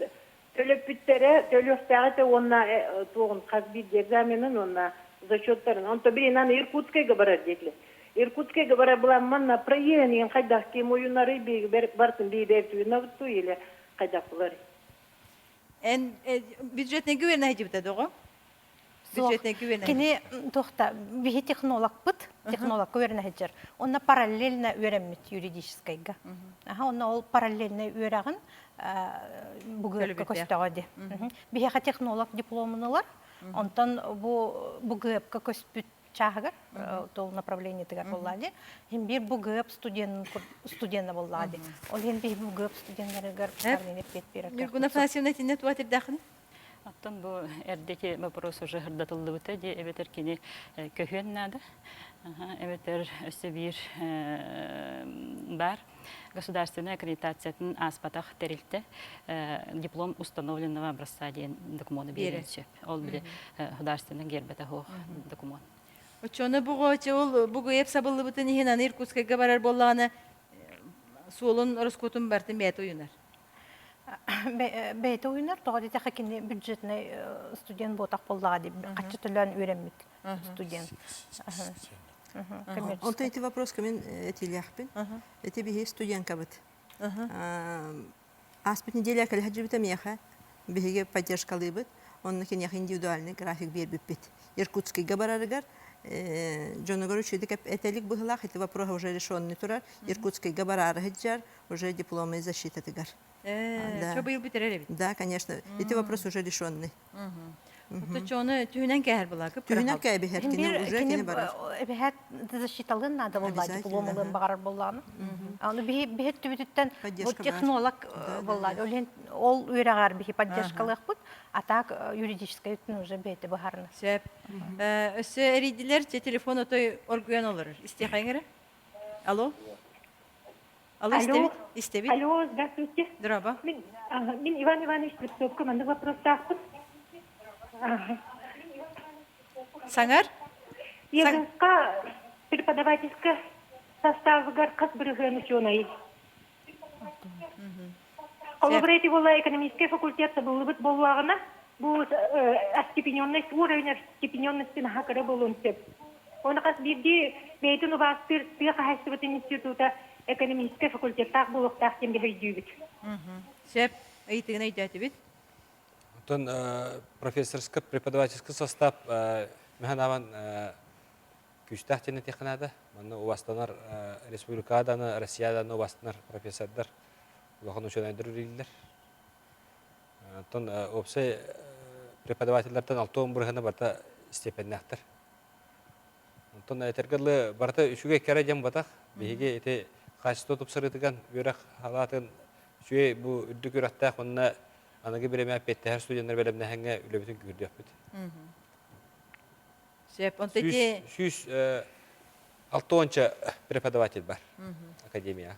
төлөппүттэрэ, төлүөхтээх этэ уонна туоҕун хас биирдии экзаменын уонна зачеттарын. Онто билин аны Иркутскайга барар диэтилэр. Иркутскайга барар буолан манна проеһын хайдах ким уйунарый бартын биибэртүүнабыт туу или хайдах булар. Эн бюджетнайга үөрэнэ сылдьыбыта доҕо? Кини туохта биһи технологпыт, технологка үөрэнэ сылдьар. Онно параллельно үөрэммит юридическайга. Аха, онно ол параллельно үөрэҕин БГЭП-ка көстөҕө ди. Биһиэхэ технолог дипломун ылар. Онтон бу БГЭП-ка көспүт чааһыгар, ол направлениетыгар буоллаа ди. Хин биир БГЭП студент студена буоллаа ди. Ол иһин биһи БГЭП студеннарыгар эппиэт берер. Нюргуна Афанасьевна итиннэ туа тирдээхин? Оттон бу эрдеки вопрос уже ырдатыллыбыта дии эбэтэр кини көһүөн наада эбэтэр өссө биир баар государственная аккредитациятын ааспатах тэрилтэ диплом установленного образца диэн докумуону биэриэн сөп. Ол били государственный гербэтэ суох докумуон. Оччону бу ол бу ГЭП сабыллыбытын иһин аны Иркутскайга барар буоллаҕына суолун ороскуотун бартын бэйэтэ уйунар. Бэйэтэ уйунар, тоҕо диэтэххэ кини бюджетный студент буотах буоллаҕа дии, хаччы төлөөн үөрэммит студент. Онтон ити вопроска мин этиилээхпин. Ити биһи студенткабыт. Ааспыт неделя кэлэ сылдьыбыта миэхэ. Биһиги поддержкалыыбыт. Онно киниэхэ индивидуальный график биэрбиппит. Иркутскайга барарыгар дьонугар үчүгэй этэлик быһылаах ити вопрос уже решенный турар. Иркутскайга бараары сылдьар, уже дипломный защитатыгар. Да. Что быйыл бүтэрэр эбит? Да, конечно. Ити вопрос уже решенный. Оччону түһүнэн кээһэр была Түһүнэн кээбиһэр кини уже кини барар. Эбэһэт защиталын надо буолла диплом ылын баҕарар буоллаҕына. Аны биһи биһи түбүтүттэн бу технолог буолла. Ол үөрэҕэр биһи поддержкалыахпыт, а так юридическай өттүн уже бэйэтэ быһаарына. Сөп. Өссө эрийдилэр, телефон отой оргуйан олорор. Истиэхэҥ эрэ. Алло. Алло, истэбит? Истэбит. Алло, здравствуйте. Здорово. Мин, мин Иван Иванович Слепцовка маннык вопростаахпын. Саҥар? ЕГС-ка преподавательскай составыгар хас бырыһыан учуонайый? Холобура, ити буолла экономическай факультет сабыллыбыт буоллаҕына, бу остепененность, уровень остепененности наһаа кыра буолуон сөп. Оны хас биирдии бэйэтин убаастыыр тыа хаһаайыстыбатын института экономическай факультеттаах буолуохтаах диэн биһи өйдүүбүт. Сөп, ыйытыгын өйдөөтүбүт. Оттон профессорскай преподавательский состав механаван күүстээх диэн этиэххэ наада. Манна убастанар республикаҕа даҕаны, Россияҕа даҕаны убастанар профессордар, улахан учуонайдар үлэлииллэр. Оттон уопсай преподавателлэртэн 60 бырыһыана барыта степеннээхтэр. Онтон этэргэ дылы барыта үчүгэй кэрэ диэн батах. Биһиги ити хаачыстыба тупсарыытыгар үөрэх халаатын үчүгэй бу үрдүк үөрэхтээх уонна аныгы бириэмэ эппиэттэһэр студеннар бэлэмнэһэҥҥэ үлэбитин күүрдүөхпүт. Сөп. Онто ити 160 преподаватель бар академия.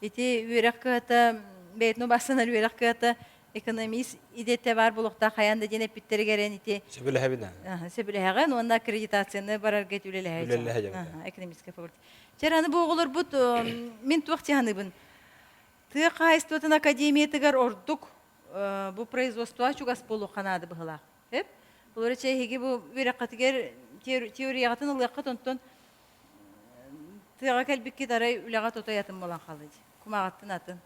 Ити үөрэх кыһата бэйэтин убаастанар үөрэх кыһата. Экономист идэтэ баар буолуохтаах хайаан да диэн эппиттэригэр эн ити Сөбүлэһэбин. Сөбүлэһэҕин уонна аккредитацияны барарга үлэлэһэ Үлэлэһэ Экономическай факультет. Чэр аны бу оҕолорбут мин туох дьаһаныбын? Тыа хаһаайыстыбатын академиятыгар ордук бу производство чугас буолуохха наада быһылаах. Эп? Булар эһиги бу үөрэххитигэр теорияҕытын ылыаххыт онтон тыаҕа кэлбиккит арай үлэҕэ тотой атын буолан хаалла дии. Кумааҕыттан атын.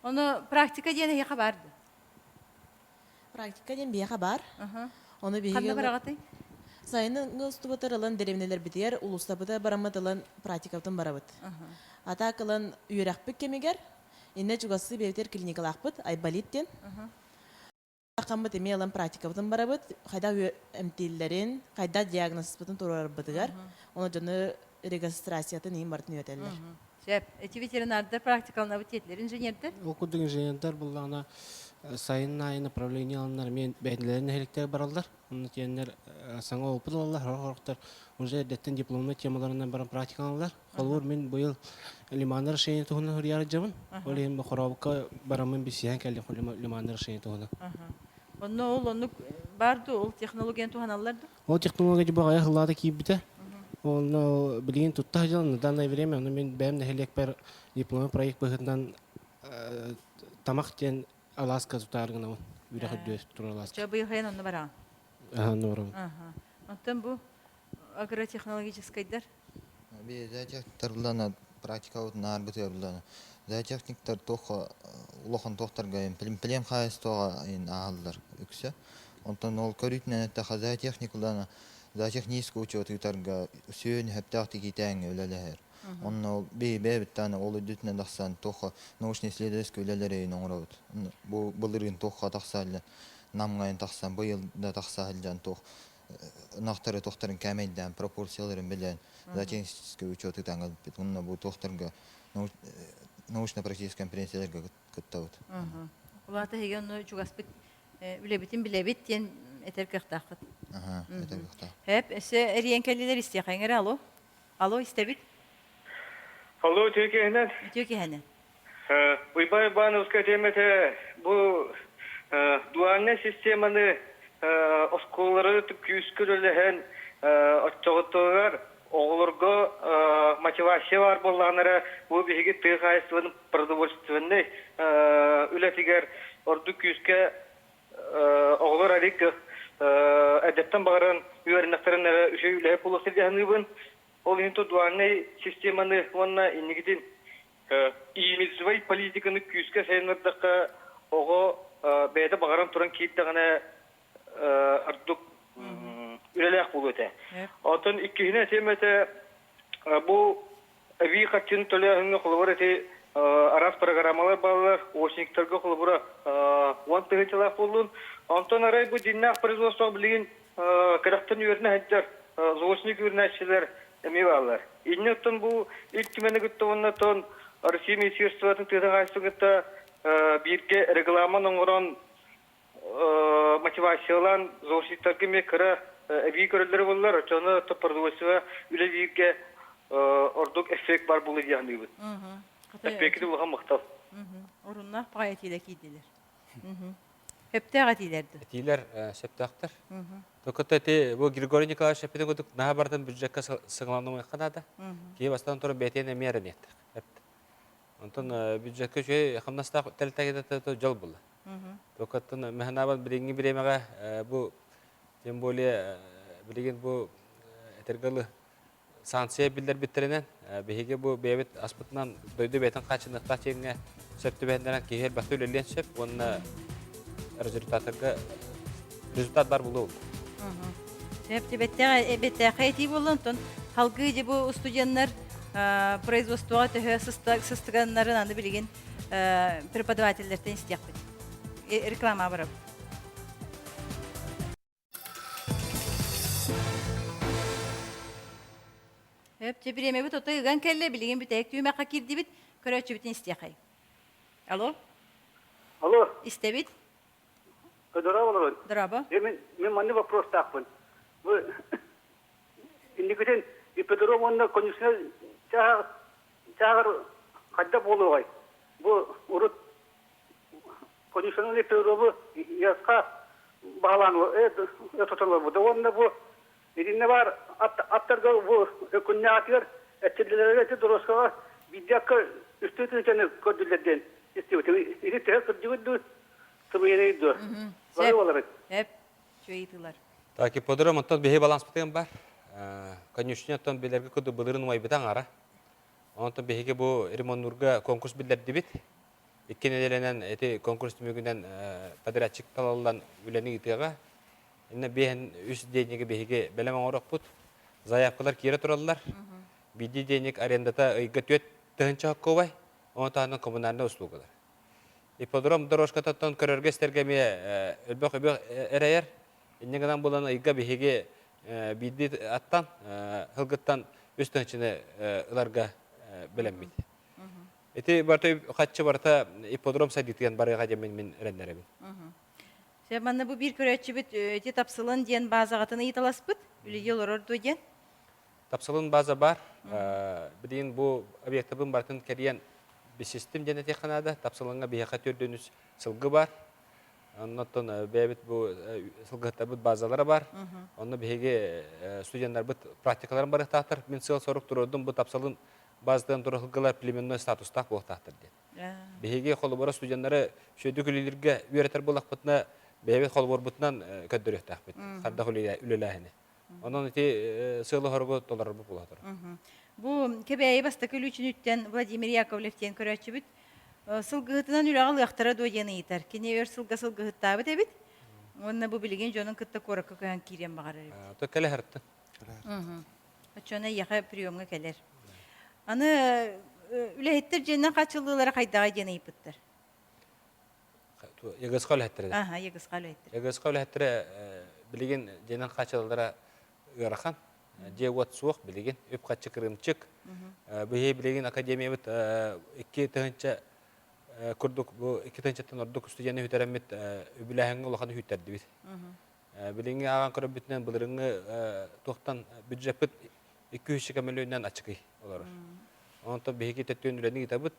Ону практика диэн эһиэхэ баар дуо? Практика диэн биһиэхэ баар. Ону биһиги Ханна бараҕытый? Сайыны устубатар ылан дэриэбинэлэрбитигэр улуустарбытыгар бараммыт ылан практикабытын барабыт. А так ылан үөрэхпит кэмигэр иннэ чугастыы бэйэбитигэр клиникалаахпыт Айболит диэн. Хаммыт эмиэ ылан практикабытын барабыт, хайдах эмтииллэрин, хайдах диагнозпытын туруорарбытыгар, ону дьону регистрациятын иһин барытын үөрэтэллэр. Сөп. Эти ветеринардар практикаланабыт диэтилэр инженердэр? Ол курдук инженердэр буллаҕына сайын аайы направление ыланнар эмиэ бэйэлэрин нэһилиэктэр бараллар. Онно тиэннэр саҥа опыт ылаллар, сорох-сорохтор уже эрдэттэн дипломнай темаларынан баран практикаланаллар. Холобур, мин быйыл лиманный решение туһунан суруйар дьабын. Ол иһин Бохорообукка бараммын билсиһэн кэллим лиманный решение туһунан. Онно ол оннук бар дуу, ол технологияны туһаналлар дуу? Ол технология дьэ баҕайы сыллаата киирбитэ. Онно билигин тутта сылдьан на данное время, ону мин бэйэм нэһилиэкпэр дипломный проект быһыытынан тамах диэн алааска тутаары гынабын. Үрэх үрдүгэр турар алааска. Чэ, быйыл хайан онно бараҕын? Аха, онно барабын. Оттон бу агротехнологическайдар? Би зоотехниктар булана практикабыт наарбытыгар булана. Зоотехниктар туох улахан туохтарга плем хаайыстыбаҕа ааһаллар үксэ. Онтон ол көрүүтүнэн эттэххэ зоотехник улана зоотехнический учет ыытарга сүөн сөптөөх тикиитээҥҥэ үлэлэһэр. Онно би бэйэбиттэн ол үрдүтүнэн тахсан туох научно-исследовательскай үлэлэри оҥоробут. Бу былырыын туохха тахса Намҥа тахсан быйыл да тахса сылдьан туох ынахтары туохтарын кээмэйдээн пропорцияларын билэн зоотехнический учет ыытан кэлбиппит. Уонна бу туохтарга научно-практическай конференцияларга кыттабыт. Улаата эһиги онно чугаспыт үлэбитин билэбит диэн этэр кыахтааххыт. Этэр кыахтаах. Хэп, өссө эрийэн кэллилэр истиэхэҥ эрэ, алло. Алло, истэбит. Алло, үтүө киһинэн. Үтүө киһинэн. Уйбай Ивановскай тиэмэтэ бу дуальнай системаны оскуолалары күүскэ үлэлэһэн оччоҕутугар оҕолорго мотивация баар буоллаҕына эрэ бу биһиги тыа хаһаайыстыбатын продовольственнай үлэтигэр ордук күүскэ оҕолор арык эрдэттэн баҕаран үөрэнэхтэрин эрэ үчүгэй үлэһит буолуох сиргэ Ол иһин дуальнай системаны уонна инникитин имиджевай политиканы күүскэ сайыннардахха оҕо бэйэтэ баҕаран туран киирдэҕинэ ордук үлэлээх буолуо этэ. Оттон иккиһинэн этиэм этэ бу эбии харчыны төлөөһүҥҥэ холобур эти араас программалар бааллар, очниктарга холобура 10 тыһыынчалаах буоллун. Онтон арай бу дьиннээх производство билигин кыраптан үөрэнэ сылдьар зоочник үөрэнээччилэр эмиэ бааллар. Инньэ оттон бу Ил Түмэни кытта уонна оттон Россия Министерствотын тыатын хаһаайыстыбатын кытта бииргэ регламент оҥорон мотивациялаан зоочниктарга эмиэ кыра эбии көрөллөрө буоллар, оччону продовольствие үлэлииргэ ордук эффект бар буолуо дии саныыбын. Эппиэккит улахан махтал. Оруннаах баҕайы этиилэр киирдилэр. Сөптөөх этиилэр дуу? Этиилэр сөптөөхтөр. Только эти бу Григорий Николаевич эппитин курдук наһаа барытын бюджекка сыҥаланымыахха наада. Киһи бастан туран бэйэтин эмиэ эрэниэхтээх. Онтон бюджекка үчүгэй хамнастаах тэрилтэ дьол буолла. Только мэханаабат билиҥҥи бириэмэҕэ бу тем более билигин бу этэргэ санкция биллэрбиттэринэн, биһиги бу бэйэбит аспытынан дойду бэйэтин хааччыныахтаах диэҥҥэ сөп түбэһиннэрэн киһи элбэхтэ үлэлиэн сөп уонна результаттарга результат бар буолуо. Сөп бэттээхэй этии буолла онтон халгыы дьэ бу студеннар производствоҕа төһө сыстыганнарын аны билигин преподавателлэртэн истиэхпит. Реклама барабыт. Өп, чэ бириэмэбит ото ыган кэллэ, билигин бүтэһик түһүмэххэ киирдибит, көрөөччүбүтүн истиэхэй. Алло? Алло. Истэбит. Здорово, Здорово. Мен, мен манны вопростаахпын. Бу инникитин ипподром уонна конюшня чааҕар хайда буолуоҕай? Бу урут конюшенный ипподрому яска баһылаан тутан олорбута. Уонна бу итиннэ баар аттарга бу күннээҕитигэр эттиллэлэргэ ити дороскаҕа биирдэ акка үстүү тыһыынчаны көрдүлэр диэн истибитим. Ити төһө кырдьыгыт дуу, сымыйаный дуо? Бары буоларыт. Эп, үчүгэй ыйытыылар. Так, ипподром оттон биһи баланспытын бар. Конюшня оттон билэргэ курдук былырын умайбыта аҥара. Онтон биһиги бу ремоннуурга конкурс биллэрдибит. Икки нэдиэлэнэн ити конкурс түмүгүнэн подрядчик талыллан үлэни ыытыаҕа. Инна биэһин үс денеги биһиги бэлэм оҥорохпут. Заявкалар киирэ тураллар. Биирдии денег арендата ыйга 4 тыһыынча соккуобай, ону таһынан коммунальнай услугалар. Ипподром дорожкатыттан көрөргө-истэргэ эмиэ элбэх үбү эрэйэр. Инньэ гынан булан ыйга биһиги биирдии аттан, сылгыттан үс тыһыынчаны ыларга бэлэммит. Ити барыта хаччы барыта ипподром сайдыытыгар барыаҕа диэн мин эрэннэрэбин. Сөп, манна бу биир көрөөччүбүт ити Тапсылын диэн баазаҕытын ыйыталаспыт. Үлэлии олорор дуо диэн. Тапсылын бааза бар. Билигин бу объектабын барытын кэрийэн бисистим диэн этиэххэ наада. Тапсылыҥҥа биһиэхэ төрдүнүс сылгы бар. Оннуттан бэйэбит бу сылгыһыттарбыт базалара бар. Онно биһиги студеннарбыт практикаларын барыахтаахтар. Мин сыал-сорук туруордум бу тапсалын базатынан турар сылгылар племенной статустаах буолуохтаахтар диэн. Биһиги холобура студеннары сүөдүк үлэлииргэ үөрэтэр буоллахпытына бэйэбит холобурбутунан көрдөрүөхтээхпит. Хайдах үлэлээһини. Онон ити сыалы-соругу толорорбут буола турар. Бу Кэбээйи бастакы үлүүчүнүттэн Владимир Яковлев диэн көрөөччүбүт сылгыһытынан үлэҕэ ылыахтара дуо диэн ыйытар. Кини өр сылга сылгыһыттаабыт эбит. Уонна бу билигин дьонун кытта куоракка көһөн киириэн баҕарар эбит. То кэлэ сырыттын. Оччоно эйиэхэ приемҥа кэлэр. Аны үлэһиттэр дьиэнэн хааччыллыылара хайдаҕай диэн ыйыппыттар. ЕГСК үлэһиттэрэ. Аха, ЕГСК үлэһиттэрэ. ЕГСК үлэһиттэрэ билигин дьиэнэн хааччыллара ыарахан. Дьиэ-уот суох билигин, үп-харчы кырыымчык. Биһи билигин академиябыт 2000 курдук бу 2000-тан ордук студенты бүтэрэммит үбүлээһиҥҥэ улахан үһүттэрдибит. Билиҥҥи ааҕан көрөрбүтүнэн былырыҥҥы туохтан бюджеппыт 200 мөлүйүөннэн ачыкый олорор. Онтон биһиги төттүн үлэни ыытабыт.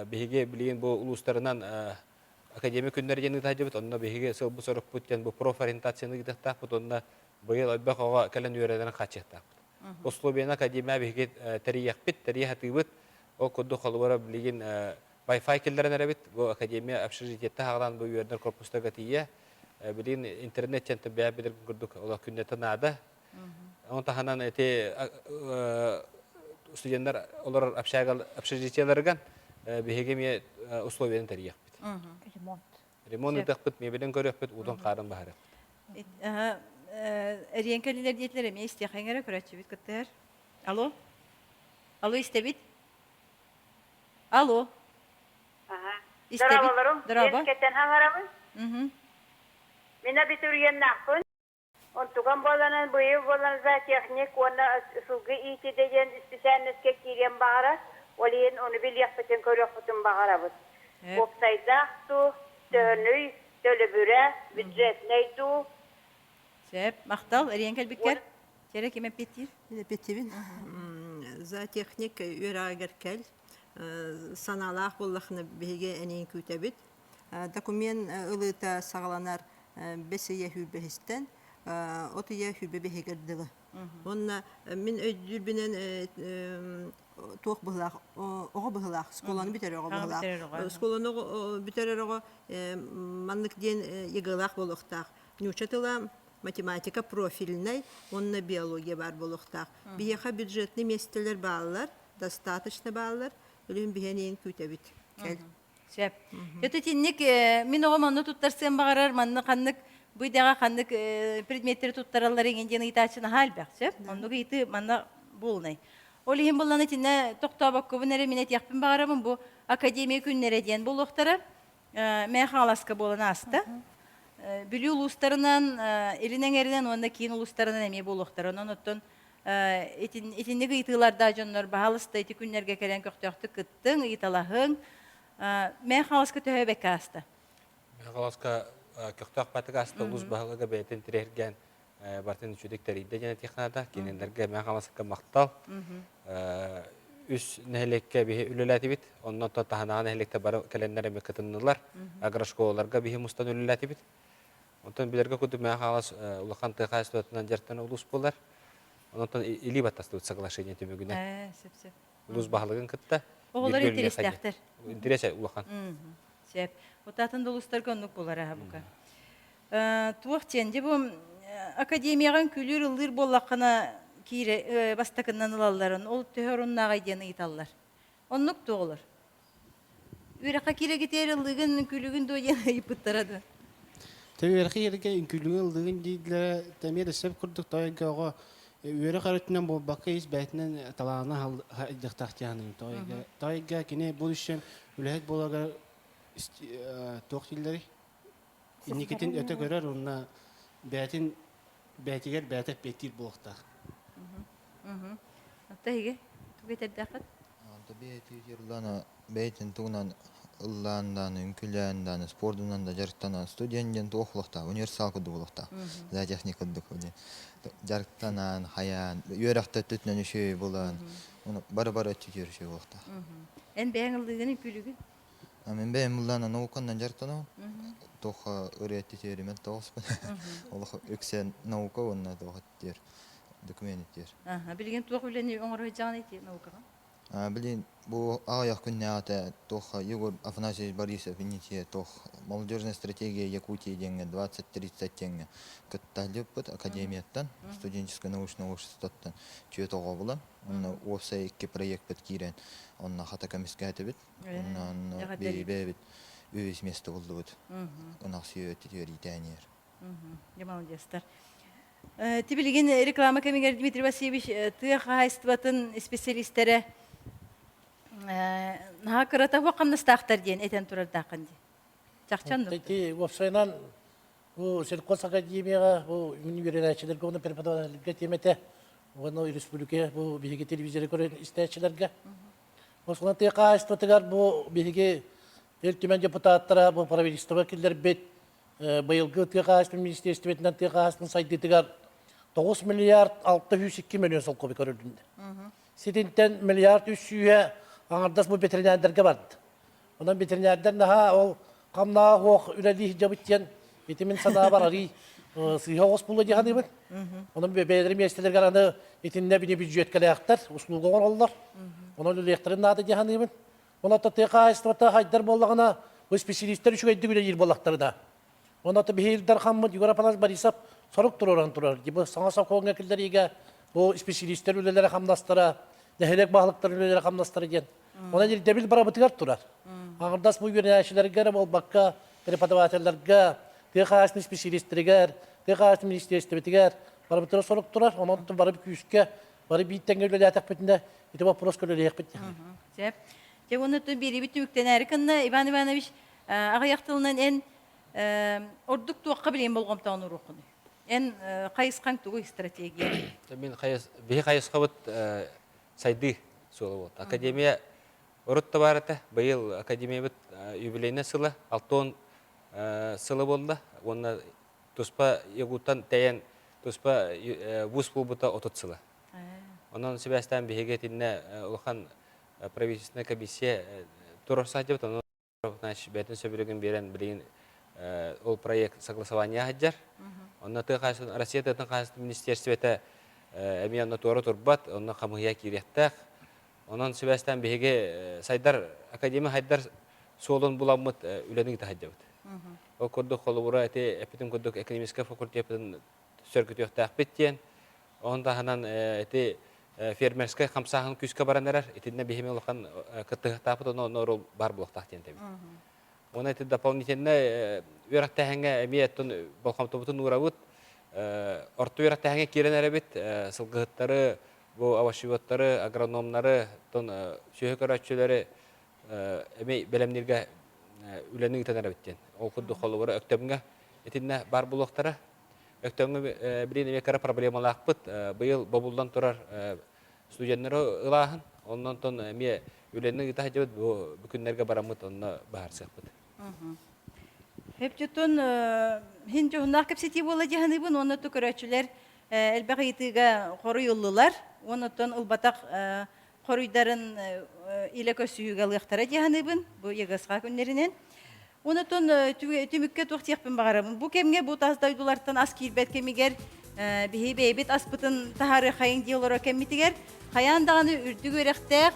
Биһиги билигин бу улуустарынан академия күннэрэ диэн ыыта сылдьабыт. Онно биһиги сылбыт-сорукпут диэн бу профориентацияны ыытыахтаахпыт уонна быйыл элбэх оҕо кэлэн үөрэнэрин хааччыахтаахпыт. Условияны академия биһиги тэрийиэхпит, тэрийэ сатыыбыт. Ол курдук холобура билигин Wi-Fi киллэрэн эрэбит. Бу академия общежитиеттэ хаалан бу үөрэнэр корпустарга тиийэ. Билигин интернет диэн бэйэ билэр курдук олох күннэтэ наада. Оны таһынан эти студенттар олорор общежитиеларыгар биһиги эмиэ условияны тэрийиэхпит. Ремонт. Ремонт ыытыахпыт, мебелин көрүөхпүт, уутун хаарын баһарыахпыт. Эриэн кэллилэр диэтилэр эмиэ истиэхэҥ эрэ көрөөччүбүт кыттыһар. Алло? Алло, истэбит? Алло? Истэбит? Дорооболорум. Дорообо. Кэтэн хаҥарабын. Мин абитуриеннаахпын. Онтукам буоланан быйыл буолан зоотехник уонна сылгы иитиитэ диэн исписээлинэскэ киириэн баҕарар. Ол иһин ону билиэхпитин, көрүөхпүтүн баҕарабыт. Уопсайдаах дуу, төһөнүй, төлөбүрэ, бюджетнэй дуу? Сөп, махтал, эрийэн кэлбиккэр. Чэрэ ким эппиэттиир? Мин эппиэттиибин. Зоотехник үөрэҕигэр кэл. Санаалаах буоллахына биһиги эниин күүтэбит. Документ ылыыта саҕаланар бэс ыйа сүүрбэһистэн от ыйа сүүрбэ биһигэр дылы. Уонна мин өйдүүрбүнэн туох быһылаах оҕо быһылаах школаны бүтэрэр оҕо быһылаах школаны бүтэрэр оҕо маннык диэн ЕГЭ-лаах буолуохтаах нуучча тыла математика профильнай уонна биология баар буолуохтаах биһиэхэ бюджетный миэстэлэр бааллар достаточно бааллар үлүн биһиэн күүтэбит кэл Сөп. Өтө итинник мин оҕом онно туттарсыан баҕарар, манна ханнык бу идэҕэ ханнык предметтэри туттараллар иҥин диэн ыйытааччы наһаа элбэх. Сөп. Оннук ыйытыы манна буолунай. Ол иһин буллан итиннэ тохтообоккобун эрэ мин этиэхпин баҕарабын бу академия күннэрэ диэн буолуохтара. Мээ Хаҥаласка буолан ааста. Бүлүү улуустарынан, Илин эҥэринэн уонна киин улуустарынан эмиэ буолуохтара. Онон оттон итинник ыйытыылардаах дьоннор баһаалыста ити күннэргэ кэлэн көхтөөхтүк кыттыҥ, ыйыталаһыҥ. Мээ Хаҥаласка төһө бэккэ ааста? Мээ Хаҥаласка көхтөөх баатык ааста улуус баһылыга бэйэтин тирэһиргээн бартын үчүгэй тэрийдэ диэн этиэххэ наада. Кинилэргэ Мээ Хаҥаласка махтал. үс нэһилиэккэ биһи үлэлээтибит. Онно таһынааҕы нэһилиэктэр бары кэлэннэр эмиэ кытыннылар. Агрошколаларга биһи мустан үлэлээтибит. Онтон билэргэ курдук Мэҥэ Хаҥалас улахан тыа хаһаайыстыбатынан дьарыктанар улуус буолар. Онтон илии баттастыбыт соглашение түмүгүнэн. Ээ, сөп сөп. Улуус баһылыгын кытта. Оҕолор интэриэстээхтэр. Интэриэс улахан. Сөп. Утаатын да улуустарга оннук буолар аһа бука. Туох диэн, дьэ бу академияҕа үҥкүүлүүр ыллыыр буоллаххына киирэ бастакыннан ылалларын, ол төһө оруннааҕый диэн ыйыталлар. Оннук дуо олор? Үөрэххэ киирэгитээр ыллыгын, үҥкүүлүүгүн дуо диэн ыйыппыттара дуо? Тэ үөрэххэ киирэргэ үҥкүүлүүгүн ыллыгын дииллэрэ эмиэ да сөп курдук тоойго оҕо үөрэх өрүтүнэн буолбакка ис бэйэтинэн талаана хайдахтаах диэн саныыбын тоойго тоойго кини будущем үлэһит буоларыгар туох дииллэрий инникитин өтө көрөр уонна бэйэтин бэйэтигэр бэйэтэ эппиэттиир буолуохтаах. Отто эһиги тугу этэрдээххит? Бэйэтин бэйэтин тугунан ыллаан дааны, үҥкүүлээн дааны, спордунан да дьарыктанан студент диэн туох буолуохтаах, универсал курдук буолуохтаах. Зоотехник курдук дьарыктанан, хайаан, үөрэхтэ өттүтүнэн үчүгэй булан, бары-бары өттүтүгэр үчүгэй буолуохтаах. Эн бэйэҥ ыллыыгын, үҥкүүлүүгүн? Мин бэйэм ыллаан науканан дьарыктанабын. Туох ырыа өттүтүгэр тоҕуспун. Олох үксэ наука уонна туох өттүгэр документ өттүгэр. Билигин туох үлэни оҥоро сылдьаҕын ити наукаҕа? Билигин бу аҕыйах күннээҕитэ туох Егор Афанасьевич Борисов иннитигэр туох молодежная стратегия Якутии диэҥҥэ 20-30 диэҥҥэ кытта сылдьыбыппыт академияттан, студенческое научное обществоттан түөрт оҕо булан, онно уопсай икки проекпыт киирэн, онно хата көмүскээтибит. Онно бэйэбит үһүс место буллубут. Ынах сүөһү өттүтүгэр иитээниэр. Дьэ молодецтар. Ти билигин реклама кэмигэр Дмитрий Васильевич тыа хаһаайыстыбатын специалистэрэ наһаа кырата суох хамнастаахтар диэн этэн турардааххын дии. Чахчы оннук. Ити уопсайынан бу сельхозакадемияҕа бу үөрэнээччилэргэ уонна преподавателлэргэ тиэмэтэ уонна республика бу биһиги телевизоры көрөн истээччилэргэ Москва тыа хаһаайыстыбатыгар бу биһиги Ил Түмэн депутаттара бу правительство киллэрбит быйылгы тыа хаһаайыстыбатын министиэристибэтинэн тыа хаһаайыстыбатын сайдыытыгар 9 миллиард 602 миллион солкуобай көрүлүннэ. Ситинтэн миллиард үс сүүһэ аҥардас бу ветеринардарга барды. Онон ветеринардар наһаа ол хамнаах уох үлэлии сылдьабыт диэн ити мин санаабар арый сыыһа оҕус буолуо дии саныыбын. Онон бэйэлэрин миэстэлэригэр аны итиннэ бини бюджеткэлээхтэр, услуга оҥороллор. Онон үлэлиэхтэрин наада дии саныыбын. Онон тыа хаһаайыстыбата хайдар буоллаҕына, бу специалистар үчүгэйдик үлэлиир буоллахтарына. Онон биһи Ил Дархаммыт Егор Афанасьевич Борисов сорук туруоран турар. Бу саҥа сокуоҥҥа киллэриигэ бу специалистар үлэлэрэ хамнастара, нэһилиэк баһылыктарын үлэлэрэ хамнастара диэн Онон ирдэбил барабытыгар турар. Аҥардас бу үөрэнээччилэргэ эрэ буолбакка, преподавателлэргэ, тыа хаһаайыстыбатын исписэлиистэригэр, тыа хаһаайыстыбатын министиэристибэтигэр барыбытыгар сорук турар. Онон бары күүскэ, бары биир тэҥҥэ үлэлээтэхпитинэ, ити боппуруоска үлэлиэхпит. Сөп. Дьэ, уонна биэриибит түмүктэнээри гынна, Иван Иванович, аҕыйах тылынан эн ордук туохха билигин болҕомтоҕун ууруоххунуй? Эн хайысхаҥ тугуй стратегия? Мин хайыс, биһи хайысхабыт сайдыы суола буолта. Академия урут да баар этэ. Быйыл академиябыт юбилейнай сыла, 60 сыла буолла. Уонна туспа ЯГУ-тан тэйэн туспа вуз буолбута 30 сыла. Онон сибээстээн биһиги итиннэ улахан правительственная комиссия туруорса сылдьыбыт. Онон Значит, бэйэтин сөбүлүгүн биэрэн билигин ол проект согласование сылдьар. Онно тыа хаһаайыстыбатын Россия тыатын хаһаайыстыбатын министиэристибэтэ эмиэ онно туора турбат, онно хамыыһыйа киириэхтээх. Онон сибээстээн биһиги сайдар академия сайдар суолун буламмыт үлэни ыыта сылдьабыт. Ол курдук холобура ити эппитим курдук экономическай факультеппытын сөргүтүөхтээхпит диэн. Ону таһынан ити фермерскэй хамсааһын күүскэ баран эрэр. Итиннэ биһиги улахан кыттыһыахтаахпыт, онно онно оруол баар буолуохтаах диэн этэбит. Уонна ити дополнительнай үөрэхтээһиҥҥэ эмиэ оттон болҕомтобутун уурабыт. Орто үөрэхтээһиҥҥэ киирэн эрэбит. Сылгыһыттары, бу овощеводтары, агрономнары, оттон сүөһү көрөөччүлэри эмиэ бэлэмнииргэ үлэни ыытан эрэбит диэн. Ол курдук холобура Өктөмҥө итиннэ баар буолуохтара. Өктөөҥҥө билигин эмиэ кыра проблемалаахпыт. Быйыл бобуллан турар студеннары ылааһын. Онон эмиэ үлэни ыыта сылдьабыт. Бу күннэргэ бараммыт онно быһаарсыахпыт. Хөптөтөн хин дьоһуннаах кэпсэтии буола дии саныыбын. Уонна то көрөөччүлэр элбэх ыйытыыга хоруй ыллылар. Уонна оттон ылбатах. хоруйдарын илэ көрсүһүүгэ ылыахтара дии саныыбын бу ЕГСХ күннэринэн. Онотон түмүккэ туох диэхпин баҕарабын. Бу кэмҥэ бу тас дойдулартан ас киирбэт кэмигэр биһи бэйэбит аспытын таһаарыахайыҥ дии олорор кэммитигэр хайаан даҕаны үрдүк үөрэхтээх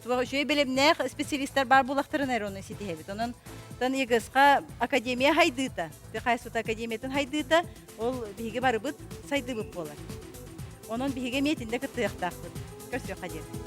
туох үчүгэй бэлэмнээх специалистар баар буоллахтарына эрэ ону ситиһэбит. Онон тан ЕГСХ академия хайдыыта, тыа хаһаайыстыбата академиятын хайдыыта ол биһиги барыбыт сайдыыбыт буолар. Онон биһиги эмиэ итиннэ кыттыахтаахпыт. Көрсүөххэ диэн.